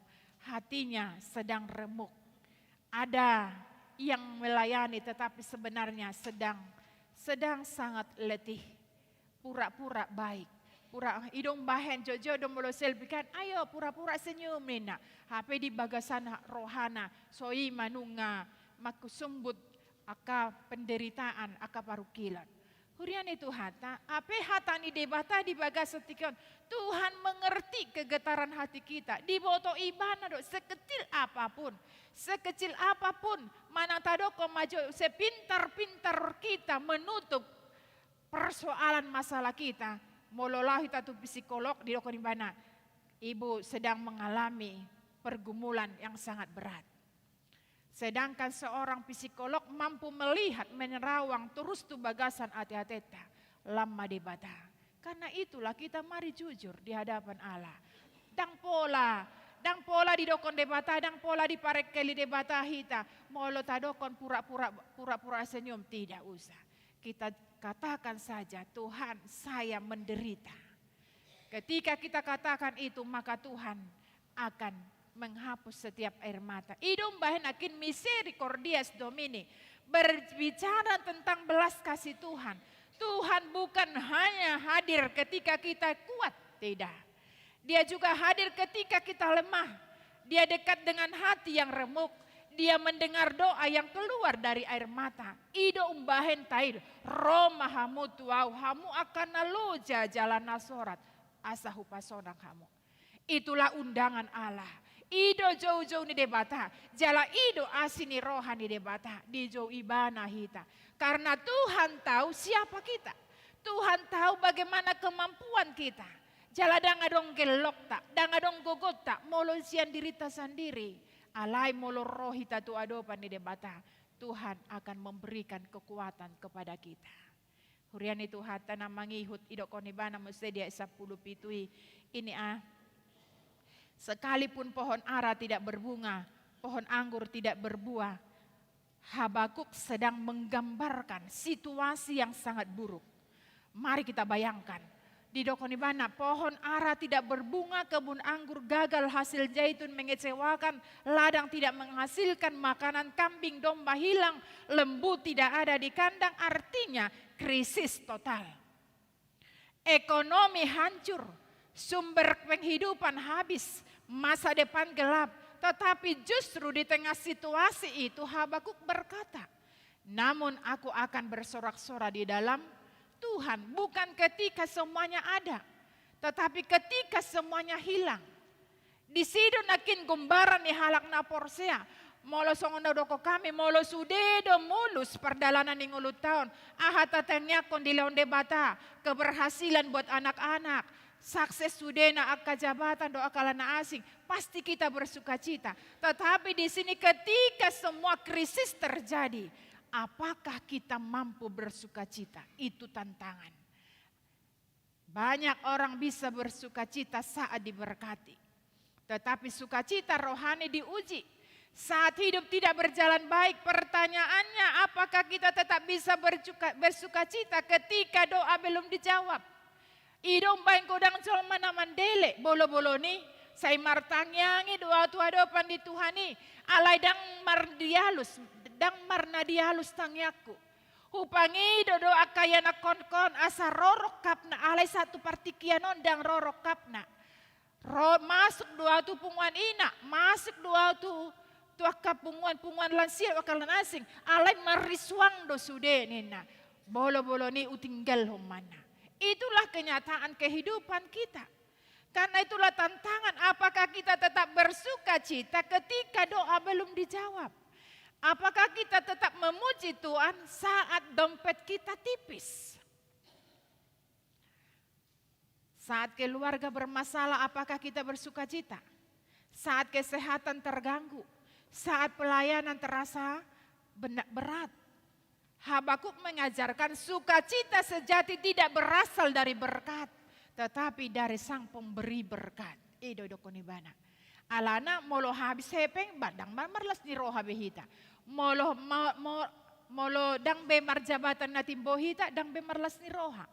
Hatinya sedang remuk. Ada yang melayani, tetapi sebenarnya sedang, sedang sangat letih. Pura-pura baik. Pura, i do umbahen jotjot do molo selfie kan, "Ayo, pura-pura senyum," ninna. Hape di bagasan ha-, rohana, so i ma nunga mangkusumbut angka penderitaan, angka parungkilon. Huria ni Tuhanta, hape hata ni Debata di bagasan tingki on, Tuhan mengerti kegetaran hati kita. Diboto ibana do, sekecil apapun. Sekecil apapun, manang tadokkon ma jo, sepintar-pintar kita menutup persoalan masalah kita, Molo laho hita tu psikolog, didok ibana, "Ibu sedang mengalami pergumulan yang sangat berat." Sedangkan seorang psikolog mampu melihat, menerawang torus tu bagasan ateateta, lam ma Debata. Karena itulah kita mari jujur di hadapan Allah. Ndang pola, ndang pola didokon Debata, ndang pola diparengkeli Debata hita. Molo tadokon pura-pura, pura-pura senyum, tidak usah. Kita katakan saja, "Tuhan, saya menderita." Ketika kita katakan itu, maka Tuhan akan menghapus setiap air mata. I do umbahen nangkin misericordias Domini, berbicara tentang belas kasih Tuhan. Tuhan bukan hanya hadir ketika kita kuat, tidak. Dia juga hadir ketika kita lemah. Dia dekat dengan hati yang remuk. Dia mendengar doa yang keluar dari air mata. I do umbahen taida, "Ro ma hamu tu Ahu, hamu angka na loja jala na sorat, asa hupasonang hamu." Itulah undangan Allah. I do joujou ni Debata, jala i do asi ni roha ni Debata di jou ibana hita. Karena Tuhan tahu siapa kita. Tuhan tahu bagaimana kemampuan kita. Jala ndang adong gellokta, ndang adong gogonta, molo sian dirita sandiri. Alai molo ro hita tu adopan ni Debata, Tuhan akan memberikan kekuatan kepada kita. Huria ni Tuhanta na mangihut, didok ibana muse di ayat sampulu pitu i, ini ah, "Sekalipun pohon ara tidak berbunga, pohon anggur tidak berbuah." Habakuk sedang menggambarkan situasi yang sangat buruk. Mari kita bayangkan, didok ibana, pohon ara tidak berbunga, kebun anggur gagal, hasil zaitun mengecewakan, ladang tidak menghasilkan, makanan kambing domba hilang, lembu tidak ada di kandang, artinya krisis total. Ekonomi hancur, sumber penghidupan habis, masa depan gelap. Tetapi justru di tengah situasi itu Habakuk berkata, "Namun aku akan bersorak-sorak di dalam Tuhan, bukan ketika semuanya ada, tetapi ketika semuanya hilang." Disi do nangkin gombaran ni halak na porsea. Molo songon na hudok hami, molo sude do mulus pardalanan ni ngolunta on, aha tatangiangkon dilehon Debata? Keberhasilan buat anak-anak, sukses sudena angka jabatan dohot angka na asing, pasti kita bersukacita. Tetapi di sini ketika semua krisis terjadi, apakah kita mampu bersukacita? Itu tantangan. Banyak orang bisa bersukacita saat diberkati. Tetapi sukacita rohani diuji. Saat hidup tidak berjalan baik, pertanyaannya, apakah kita tetap bisa bersuka-, bersukacita ketika doa belum dijawab? I do umbahen godang jolma na mandele, bolo-bolo ni, sai martangiang i do ahu tu adopan ni Tuhan i, alai ndang mardialus, ndang marnadialus tangiangku. Hupangido do angka ianakhonhon asa ro rongkapna, alai sahat tu partingkian on ndang ro rongkapna. Ro, masuk do ahu tu punguan ina, masuk do ahu tu, tu angka punguan-punguan lansia, angka na asing, alai marisuang do sude ninna. Bolo-bolo ni, hutinggalhon ma ninna. Itulah kenyataan kehidupan kita. Karena itulah tantangan, apakah kita tetap bersukacita ketika doa belum dijawab? Apakah kita tetap memuji Tuhan saat dompet kita tipis? Saat keluarga bermasalah, apakah kita bersukacita? Saat kesehatan terganggu, saat pelayanan terasa bena-, berat. Habakuk mengajarkan sukacita sejati tidak berasal dari berkat, tetapi dari Sang Pemberi berkat. I do didok ibana. Alana molo habis hepeng, ba ndang ma-, marlas ni roha be hita. Molo ma-, mo-, molo ndang be marjabatan na timbo hita, ndang be marlas ni roha.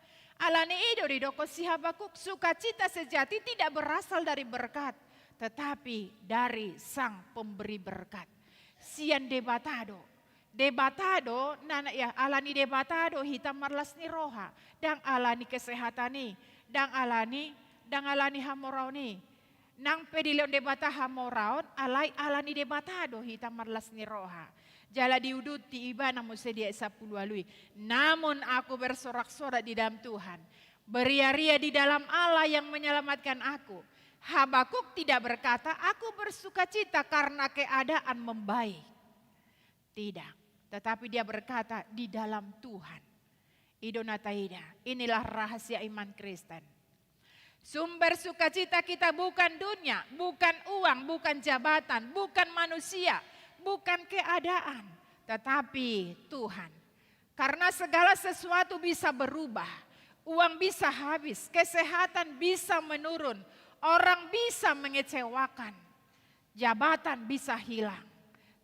Alani i do didok si Habakuk, sukacita sejati tidak berasal dari berkat, tetapi dari Sang Pemberi berkat. Sian Debata do. Debata do, na, na, ya, alani Debata do hita marlas ni roha. Ndang alani kesehatan i, ndang alani, ndang alani hamoraon i. Nang pe dilehon Debata hamoraon, alai alani Debata do hita marlas ni roha. Jala diuduti ibana muse di ayat sampulu ualu i. "Namun aku bersorak-sorak di dalam Tuhan, beria-ria di dalam Allah yang menyelamatkan aku." Habakuk tidak berkata, "Aku bersukacita karena keadaan membaik." Tidak. Tetapi dia berkata, "Di dalam Tuhan." I do na taida. Inilah rahasia iman Kristen. Sumber sukacita kita bukan dunia, bukan uang, bukan jabatan, bukan manusia, bukan keadaan, tetapi Tuhan. Karena segala sesuatu bisa berubah, uang bisa habis, kesehatan bisa menurun, orang bisa mengecewakan, jabatan bisa hilang,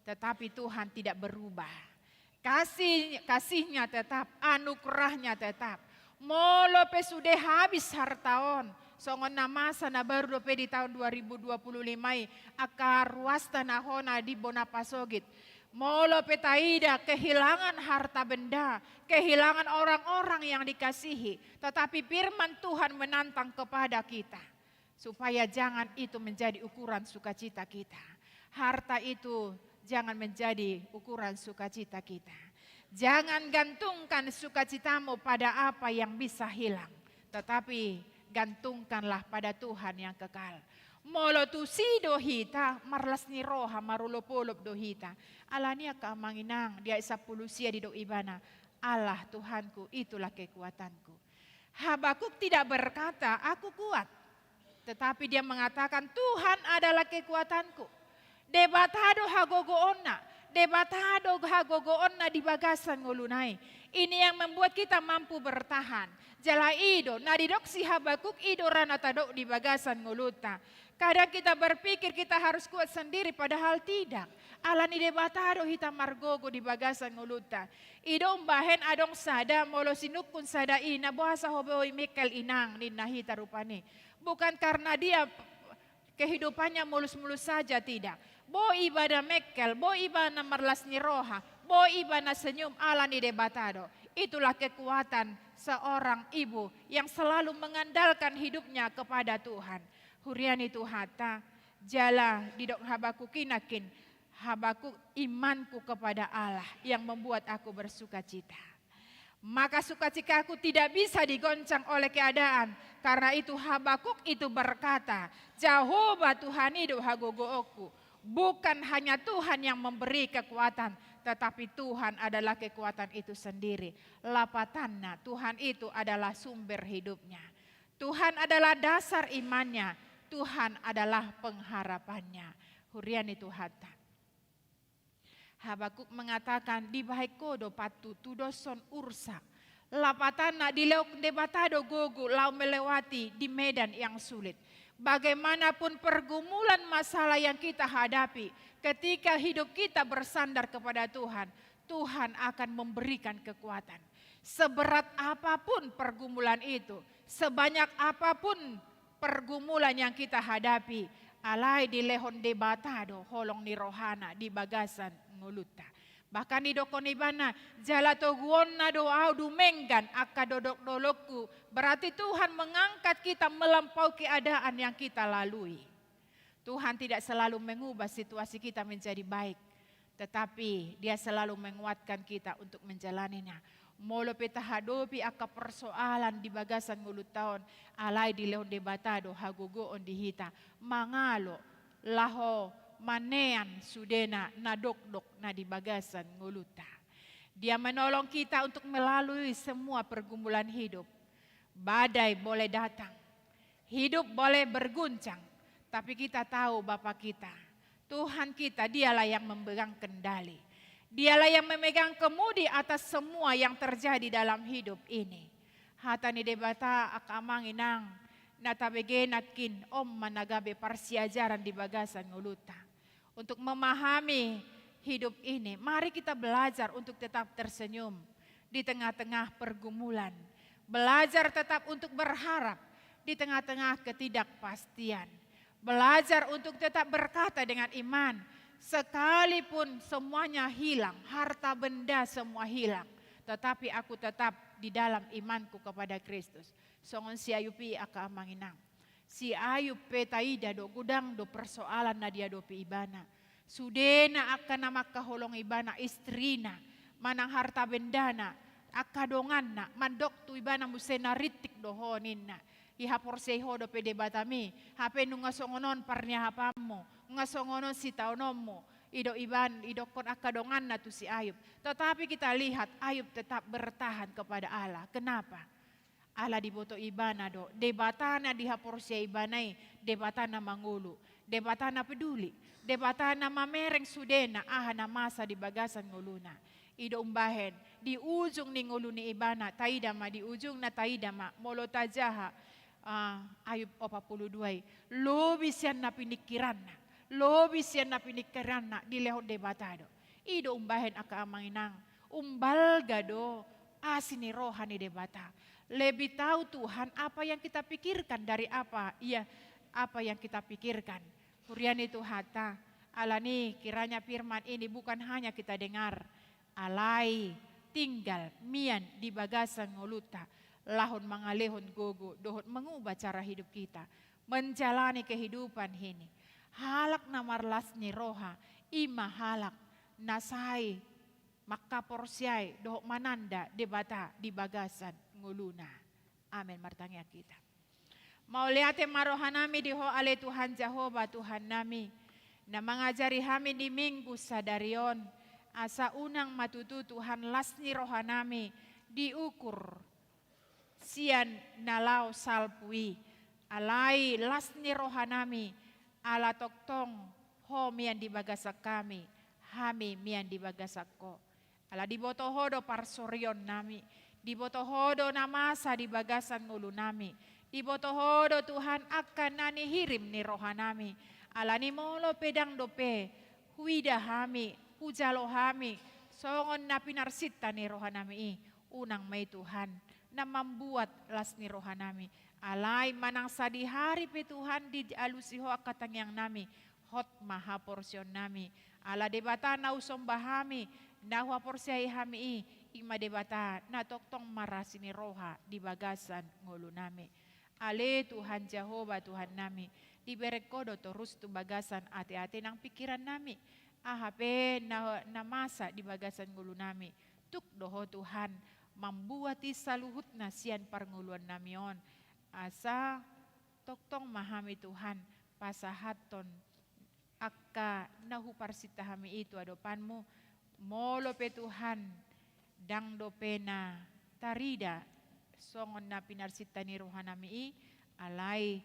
tetapi Tuhan tidak berubah. Kasih, kasihnya tetap, anugerahnya tetap. Molo pe sude habis harta on, songon na masa na baru dope di tahun dua ribu dua puluh lima i, angka ruasta na hona di bona pasogit. Molo pe taida kehilangan harta benda, kehilangan orang-orang yang dikasihi, tetapi firman Tuhan menantang kepada kita. Supaya jangan itu menjadi ukuran sukacita kita. Harta itu jangan menjadi ukuran sukacita kita. Jangan gantungkan sukacitamu pada apa yang bisa hilang, tetapi gantungkanlah pada Tuhan yang kekal. Molo tusi do hita, marlas ni roha, marolopolop do hita. Alani i angka amang inang, di ayat sampulu sia didok ibana, Allah Tuhanku, itulah kekuatanku. Habakuk tidak berkata, "Aku kuat." Tetapi dia mengatakan, "Tuhan adalah kekuatanku." Debata do hagogoonna, Debata do hagogoonna di bagasan ngoluna i. Ini yang membuat kita mampu bertahan. Jala i do, na didok si Habakuk i do ra na tadok di bagasan ngolunta. Kadang kita berpikir kita harus kuat sendiri, padahal tidak. Alani Debata do hita margogo di bagasan ngolunta. I do umbahen adong sada, molo sinungkun sada ina, "Boasa ho boi mengkel inang?" ninna hita rupani. Bukan karena dia kehidupannya mulus-mulus saja, tidak. Boi ibana mengkel, boi ibana marlas ni roha, boi ibana senyum, alani Debata do. Itulah kekuatan seorang ibu yang selalu mengandalkan hidupnya kepada Tuhan. Huria ni Tuhanta, jala didok Habakuk i nangkin, Habakuk, "Imanku kepada Allah yang membuat aku bersukacita. Maka sukacitaku tidak bisa digoncang oleh keadaan. Karena itu Habakuk itu berkata, 'Jahowa Tuhan i do hagogoonku.'" Bukan hanya Tuhan yang memberi kekuatan, tetapi Tuhan adalah kekuatan itu sendiri. Lapatanna, Tuhan itu adalah sumber hidupnya. Tuhan adalah dasar imannya. Tuhan adalah pengharapannya. Huria ni Tuhanta. Habakuk mengatakan, "Dibahen Ho do pantun tudoshon ursa." Lapatanna, dilehon Debata do gogo laho melewati di medan yang sulit. Bagaimanapun pergumulan masalah yang kita hadapi, ketika hidup kita bersandar kepada Tuhan, Tuhan akan memberikan kekuatan. Seberat apapun pergumulan itu, sebanyak apapun pergumulan yang kita hadapi, alai dilehon Debata do holong ni rohana di bagasan ngolunta. Bahkan didokkon ibana, "Jala toguonna do ahu dumenggan angka dolok-dolokku." Berarti Tuhan mengangkat kita melampaui keadaan yang kita lalui. Tuhan tidak selalu mengubah situasi kita menjadi baik, tetapi Dia selalu menguatkan kita untuk menjalaninya. Molo pe tahadopi angka persoalan di bagasan ngolunta on, alai dilehon Debata do hagogoon di hita mangalo laho manean sudena na dokdok na di bagasan ngolunta. Dia menolong kita untuk melalui semua pergumulan hidup. Badai boleh datang, hidup boleh berguncang, tapi kita tahu Bapa kita, Tuhan kita, Dialah yang memegang kendali. Dialah yang memegang kemudi atas semua yang terjadi dalam hidup ini. Hata ni Debata, angka amang inang, na tabege nangkin, on ma na gabe parsiajaran di bagasan ngolunta. Untuk memahami hidup ini, mari kita belajar untuk tetap tersenyum di tengah-tengah pergumulan. Belajar tetap untuk berharap di tengah-tengah ketidakpastian. Belajar untuk tetap berkata dengan iman, "Sekalipun semuanya hilang, harta benda semua hilang, tetapi aku tetap di dalam imanku kepada Kristus." Songon si Ayub i, angka amang inang. Si Ayub pe taida do, godang do persoalan na diadopi ibana. Sudena angka na mangkaholongi ibana, istrina, manang harta bendana, angka donganna, mandok tu ibana muse, "Na rintik do ho," ninna. "Dihaporseai ho dope Debatami, hape nunga songon on parniahapanmu, nunga songon on sitaononmu." Ido iban, idokkon angka donganna tu si Ayub. Tetapi kita lihat Ayub tetap bertahan kepada Allah. Kenapa? Ala diboto ibana do, Debata na dihaporseai ibana i, Debata na mangolu, Debata na peduli, Debata na mamereng sudena aha na masa di bagasan ngoluna. Ido umbahen, di ujung ni ngolu ni ibana, taida ma di ujungna, taida ma, molo tajaha, ah, Ayub opat pulu dua i, lobi sian na piningkiranna, lobi sian na piningkiranna, dilehon Debata do. Ido umbahen angka amang inang, umbalga do asi ni roha ni Debata. Lebih tahu Tuhan apa yang kita pikirkan dari apa, iya, apa yang kita pikirkan. Huria ni Tuhanta, alani kiranya firman ini bukan hanya kita dengar, alai tinggal mian di bagasan ngolunta, lahon mangalehon gogo, dohot mengubah cara hidup kita, menjalani kehidupan ini. Halak na marlas ni roha, i ma halak na sai mangkaporseai dohot mananda Debata di bagasan ngoluna. Amen. Martangiang hita. Mauliate ma rohanami di Ho ale Tuhan Jahowa Tuhannami, na mangajari hami di Minggu sadari on, asa unang ma tutu Tuhan las ni rohanami diukur sian na laho salpu i, alai las ni rohanami, ala tongtong Ho mian di bagasan hami, hami mian di bagasan Ho. Ala diboto Ho do parsorionnami, diboto Ho do na masa di bagasan ngolunami, diboto Ho do Tuhan angka na nihirim ni rohanami, alani molo pe ndang dope huida hami, hujalo hami, songon na pinarsinta ni rohanami i, unang ma i Tuhan na mambuat las ni rohanami. Alai manang sadihari pe Tuhan dialusi Ho angka tangiangnami, hot ma haporseonnami. Ala Debata na husomba hami, na huhaporseai hami i, i ma Debata na tongtong marasi ni roha di bagasan ngolunami. Ale Tuhan Jahowa Tuhannami, dibereng Ho do torus tu bagasan ateate nang pingkirannami, aha pe na, na masa di bagasan ngolunami. Tuk do Ho Tuhan mambuat i saluhutna sian parngoluannami on, asa tongtong ma hami Tuhan pasahathon angka na huparsinta hami i tu adopanmu. Molo pe Tuhan ndang dope na tarida songon na pinarsinta ni rohanami i, alai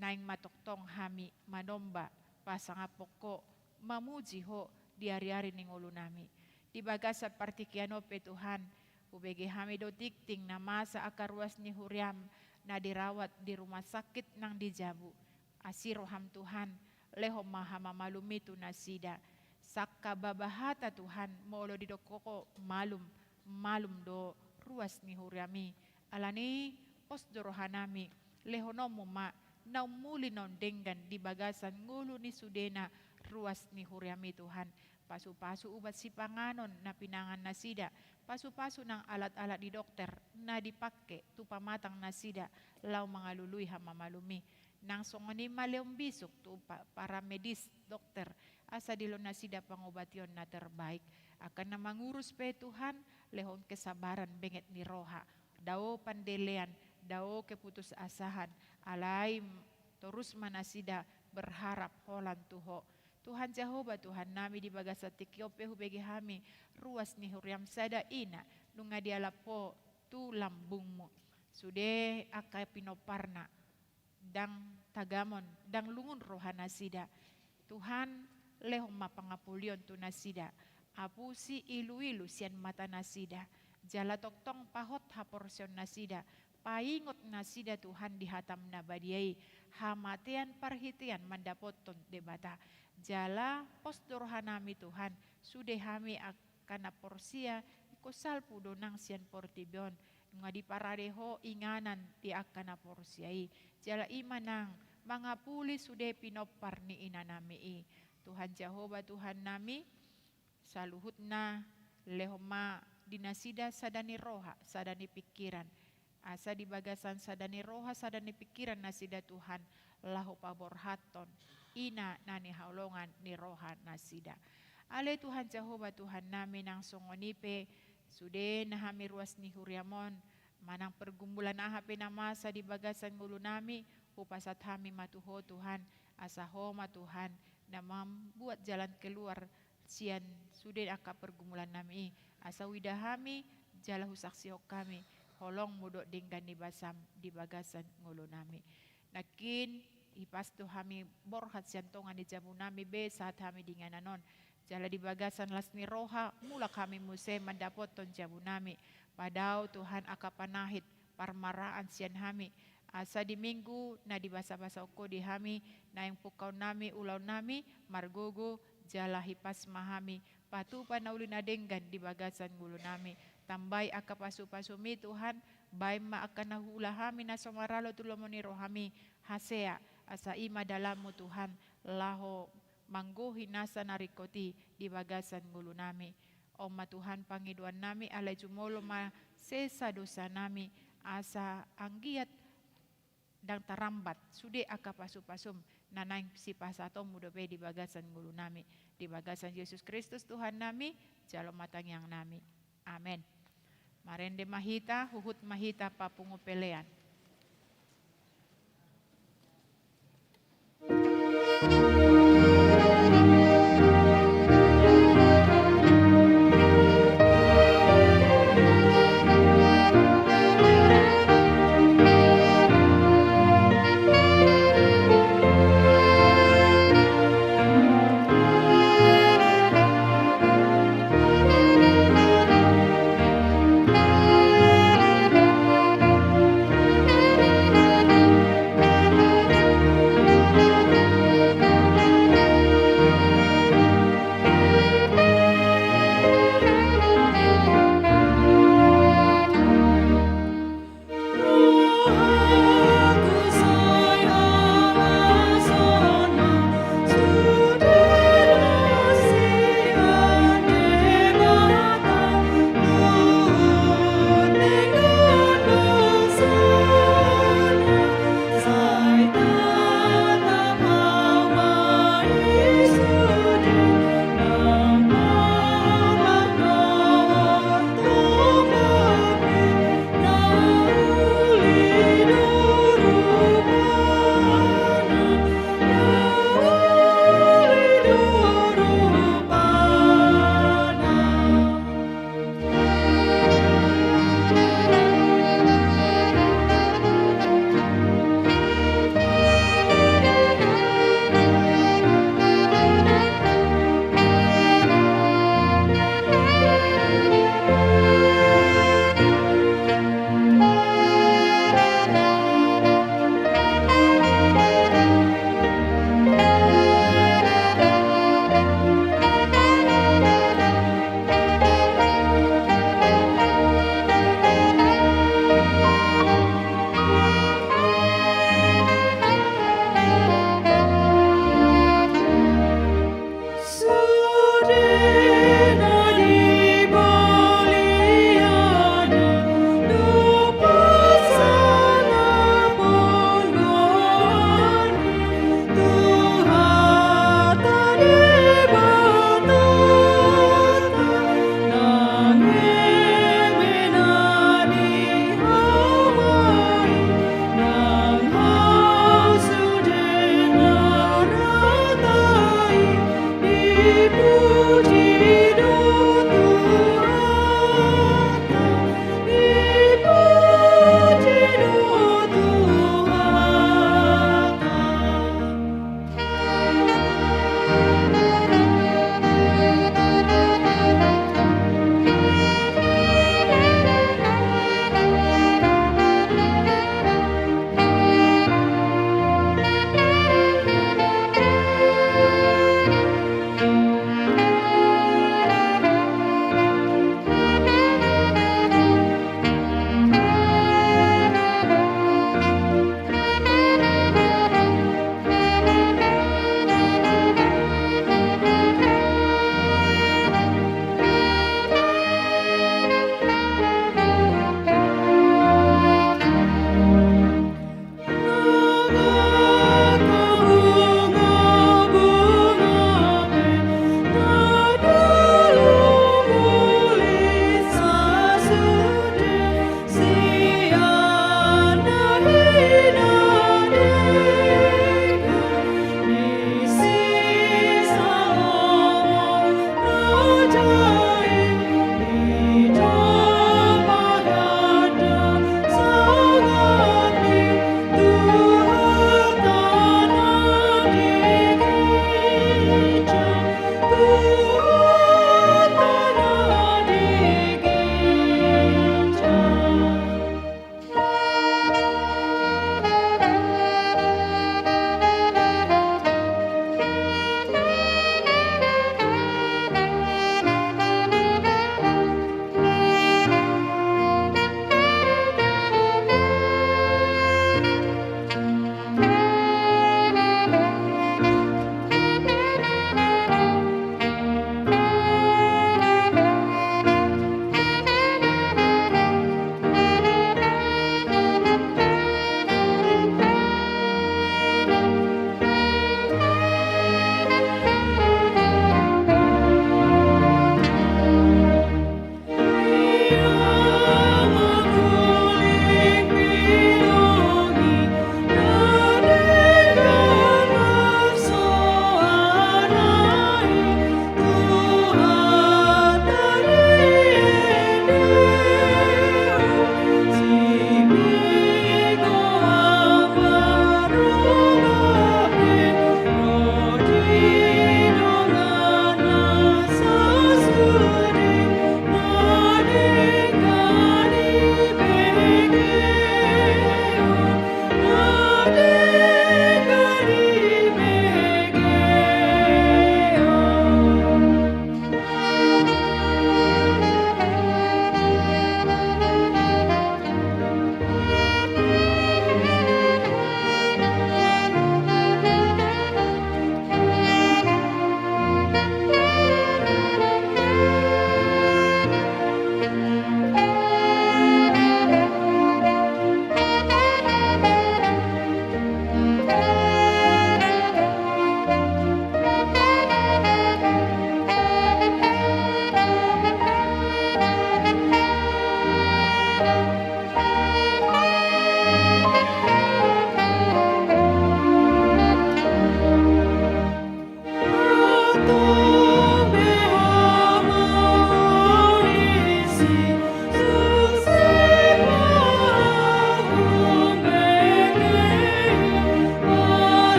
naeng ma tongtong hami manomba, pasangaphon Ho, mamuji Ho di ariari ni ngolunami. Di bagasan partingkian on pe Tuhan, hubege hami do tingting na masa angka ruas ni huriam na dirawat di rumah sakit nang di jabu. Asi roham Tuhan, lehon ma hamamalumi tu nasida. Sangkababa hata Tuhan, molo didok Ho malum, malum do ruas ni huriami. Alani pos do rohanami, lehononmu ma na umuli naung denggan di bagasan ngolu ni sudena ruas ni huriami Tuhan. Pasupasu ubat sipanganon na pinangan nasida, pasupasu nang alat-alat di dokter na dipangke tu pamatang nasida laho mangalului hamamalumi. Nang songon i ma lehon bisuk tu pa-, para medis, dokter, asa dilehon nasida pangobation na terbaik. Angka na mangurus pe Tuhan, lehon kesabaran, benget ni roha, dao pandelean, dao keputusasahan, alai torus ma nasida berharap holan tu Ho. Tuhan Jahowa Tuhannami, di bagasan tingki on pe hubege hami ruas ni huriam sada ina, nunga dialap Ho tu lambungmu. Sude angka pinomparna, ndang tagamon, ndang lungun roha nasida. Tuhan, lehon ma pangapulion tu nasida. Apusi iluilu sian mata nasida. Jala tongtong pahot haporseaon nasida. Paingot nasida Tuhan di hatam na badia i, hamatean parhitean mandapothon Debata. Jala pos do rohanami Tuhan, sude hami angka na porsea, ingkon salpu do nang sian portibi on, nunga diparade Ho inganan di angka na porsea i. Jala i ma nang mangapuli sude pinompar ni inanami i. Tuhan Jahowa Tuhannami, saluhutna lehon ma di nasida sada ni roha, sada ni pingkiran. Asa di bagasan sada ni roha, sada ni pingkiran nasida Tuhan, laho paborhathon ina na nihaholongan ni roha nasida. Ale Tuhan Jahowa Tuhannami, nang songon i pe sude na hami ruas ni huriam on, manang pergumulan aha pe na masa di bagasan ngolunami, hupasahat hami ma tu Ho Tuhan, asa Ho ma Tuhan na mambuat jalan keluar sian sude angka pergumulan nami i, asa huida hami jala husaksihon hami holongmu dohot denggan ni basam di bagasan ngolu nami. Nangkin hipas do hami borhat sian tonga ni jabu nami be sahat hami di inganan on. Jala di bagasan las ni roha, mulak hami muse mandapothon jabu nami. Padao Tuhan angka panahit parmaraan sian hami. Asa di minggu na dibasabasahon Ho di hami, naeng pungkaon nami, ulaon nami, margogo, jala hipas ma hami patupa na uli na denggan di bagasan ngolu nami. Tambai angka pasupasum i Tuhan, baen ma angka na huula hami na so maralo tu lomo ni rohami hasea, asa i ma dalanmu Tuhan, laho manggohi nasa na ringkot i di bagasan ngolu nami. On ma Tuhan pangidoan nami, alai jumolo ma sesa dosa nami, asa anggiat ndang tarambat sude angka pasupasum na naeng sipasahatonmu dope di bagasan ngolu nami. Di bagasan Jesus Kristus Tuhan nami, jalo ma tangiang nami. Amen. Marende ma hita, huhut ma hita papungu pelean.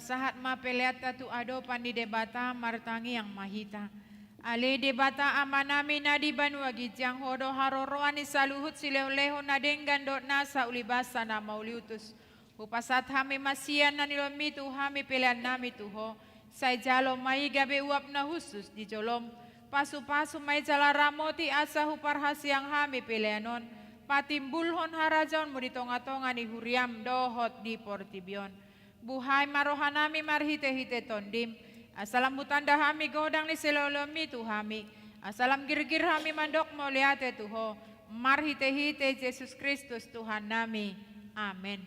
Sahat ma peleanta tu adopan ni Debata, martangiang ma hita. Ale Debata Amanami na di banua ginjang, Ho do haroroan ni saluhut silehonlehon na denggan dohot nasa ulibasa na mauliutus. Hupasahat hami ma sian na nilehonMi tu hami peleannami tu Ho. Sai jalo ma i gabe uap na hushus di joloM. Pasupasu ma i jala ramoti asa huparhaseang hami pelean on patimbulhon harajaonMu di tongatonga ni huriaM dohot di portibi on. Buhai ma rohanami marhitehite TondiM, asa lam hutanda hami godang ni silehonlehonMi tu hami, asa lam girgir hami mandok mauliate tu Ho, marhitehite Jesus Kristus Tuhannami. Amen.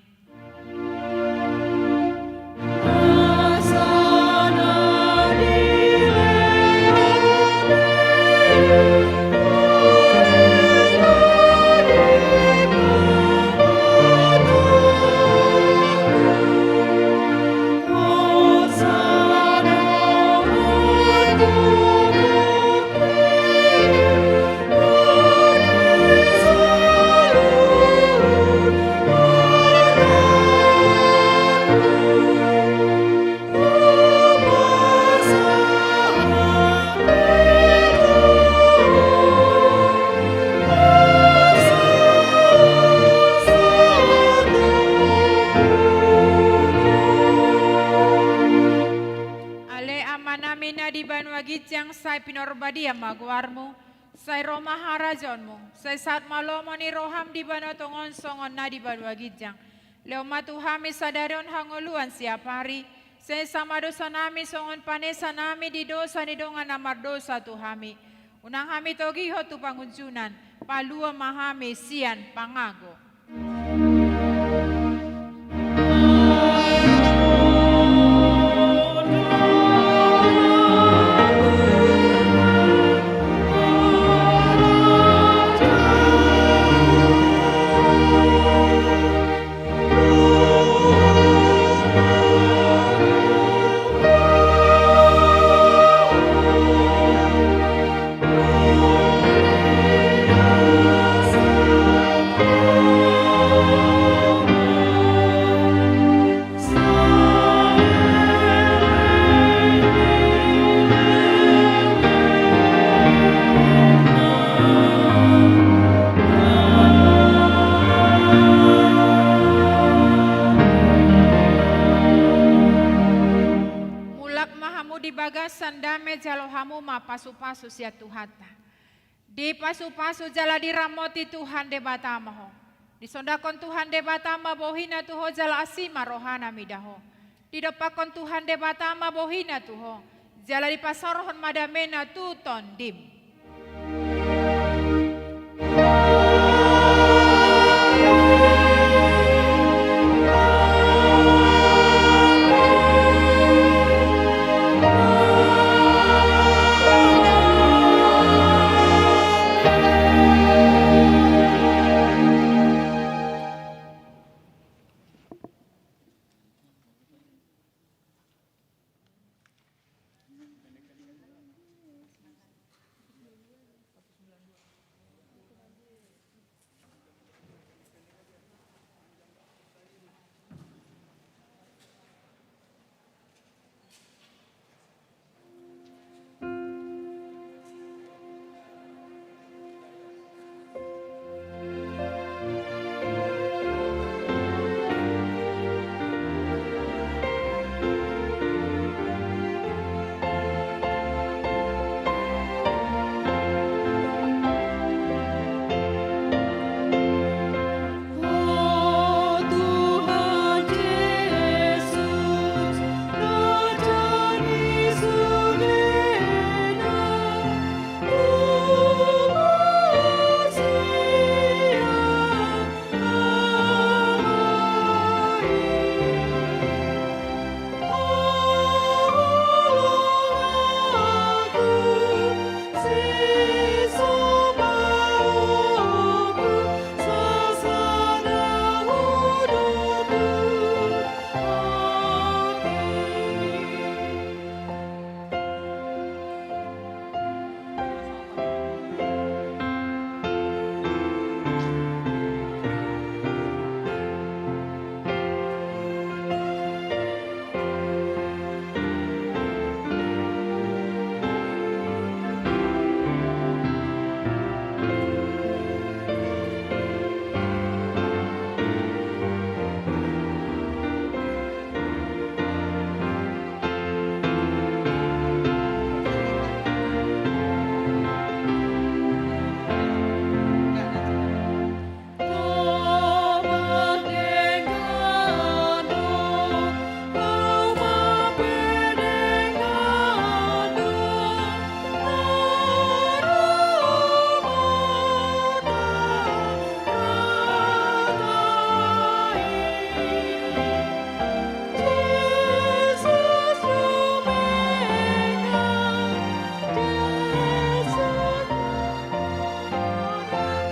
Ale Amanami na di banua ginjang, sai pinarbadia ma goarMu, sai ro ma harajaonMu, sai saut ma lomo ni rohaM di banua tonga on songon na di banua ginjang. Lehon ma tu hami sadari on hangoluan siapari, sesa ma dosanami songon panesanami di dosa ni dongan na mardosa tu hami. Unang hami togihon tu pangunjunan, palua ma hami sian pangago. Mulak ma hamu di bagasan dame, jalo hamu ma pasupasu sian Tuhanta. Dipasupasu jala diramoti Tuhan Debata ma ho. Disondangkon Tuhan Debata ma bohina tu ho jala asi ma rohana mida ho. Didompakkon Tuhan Debata ma bohina tu ho, jala dipasaorhon ma damena tu tondim.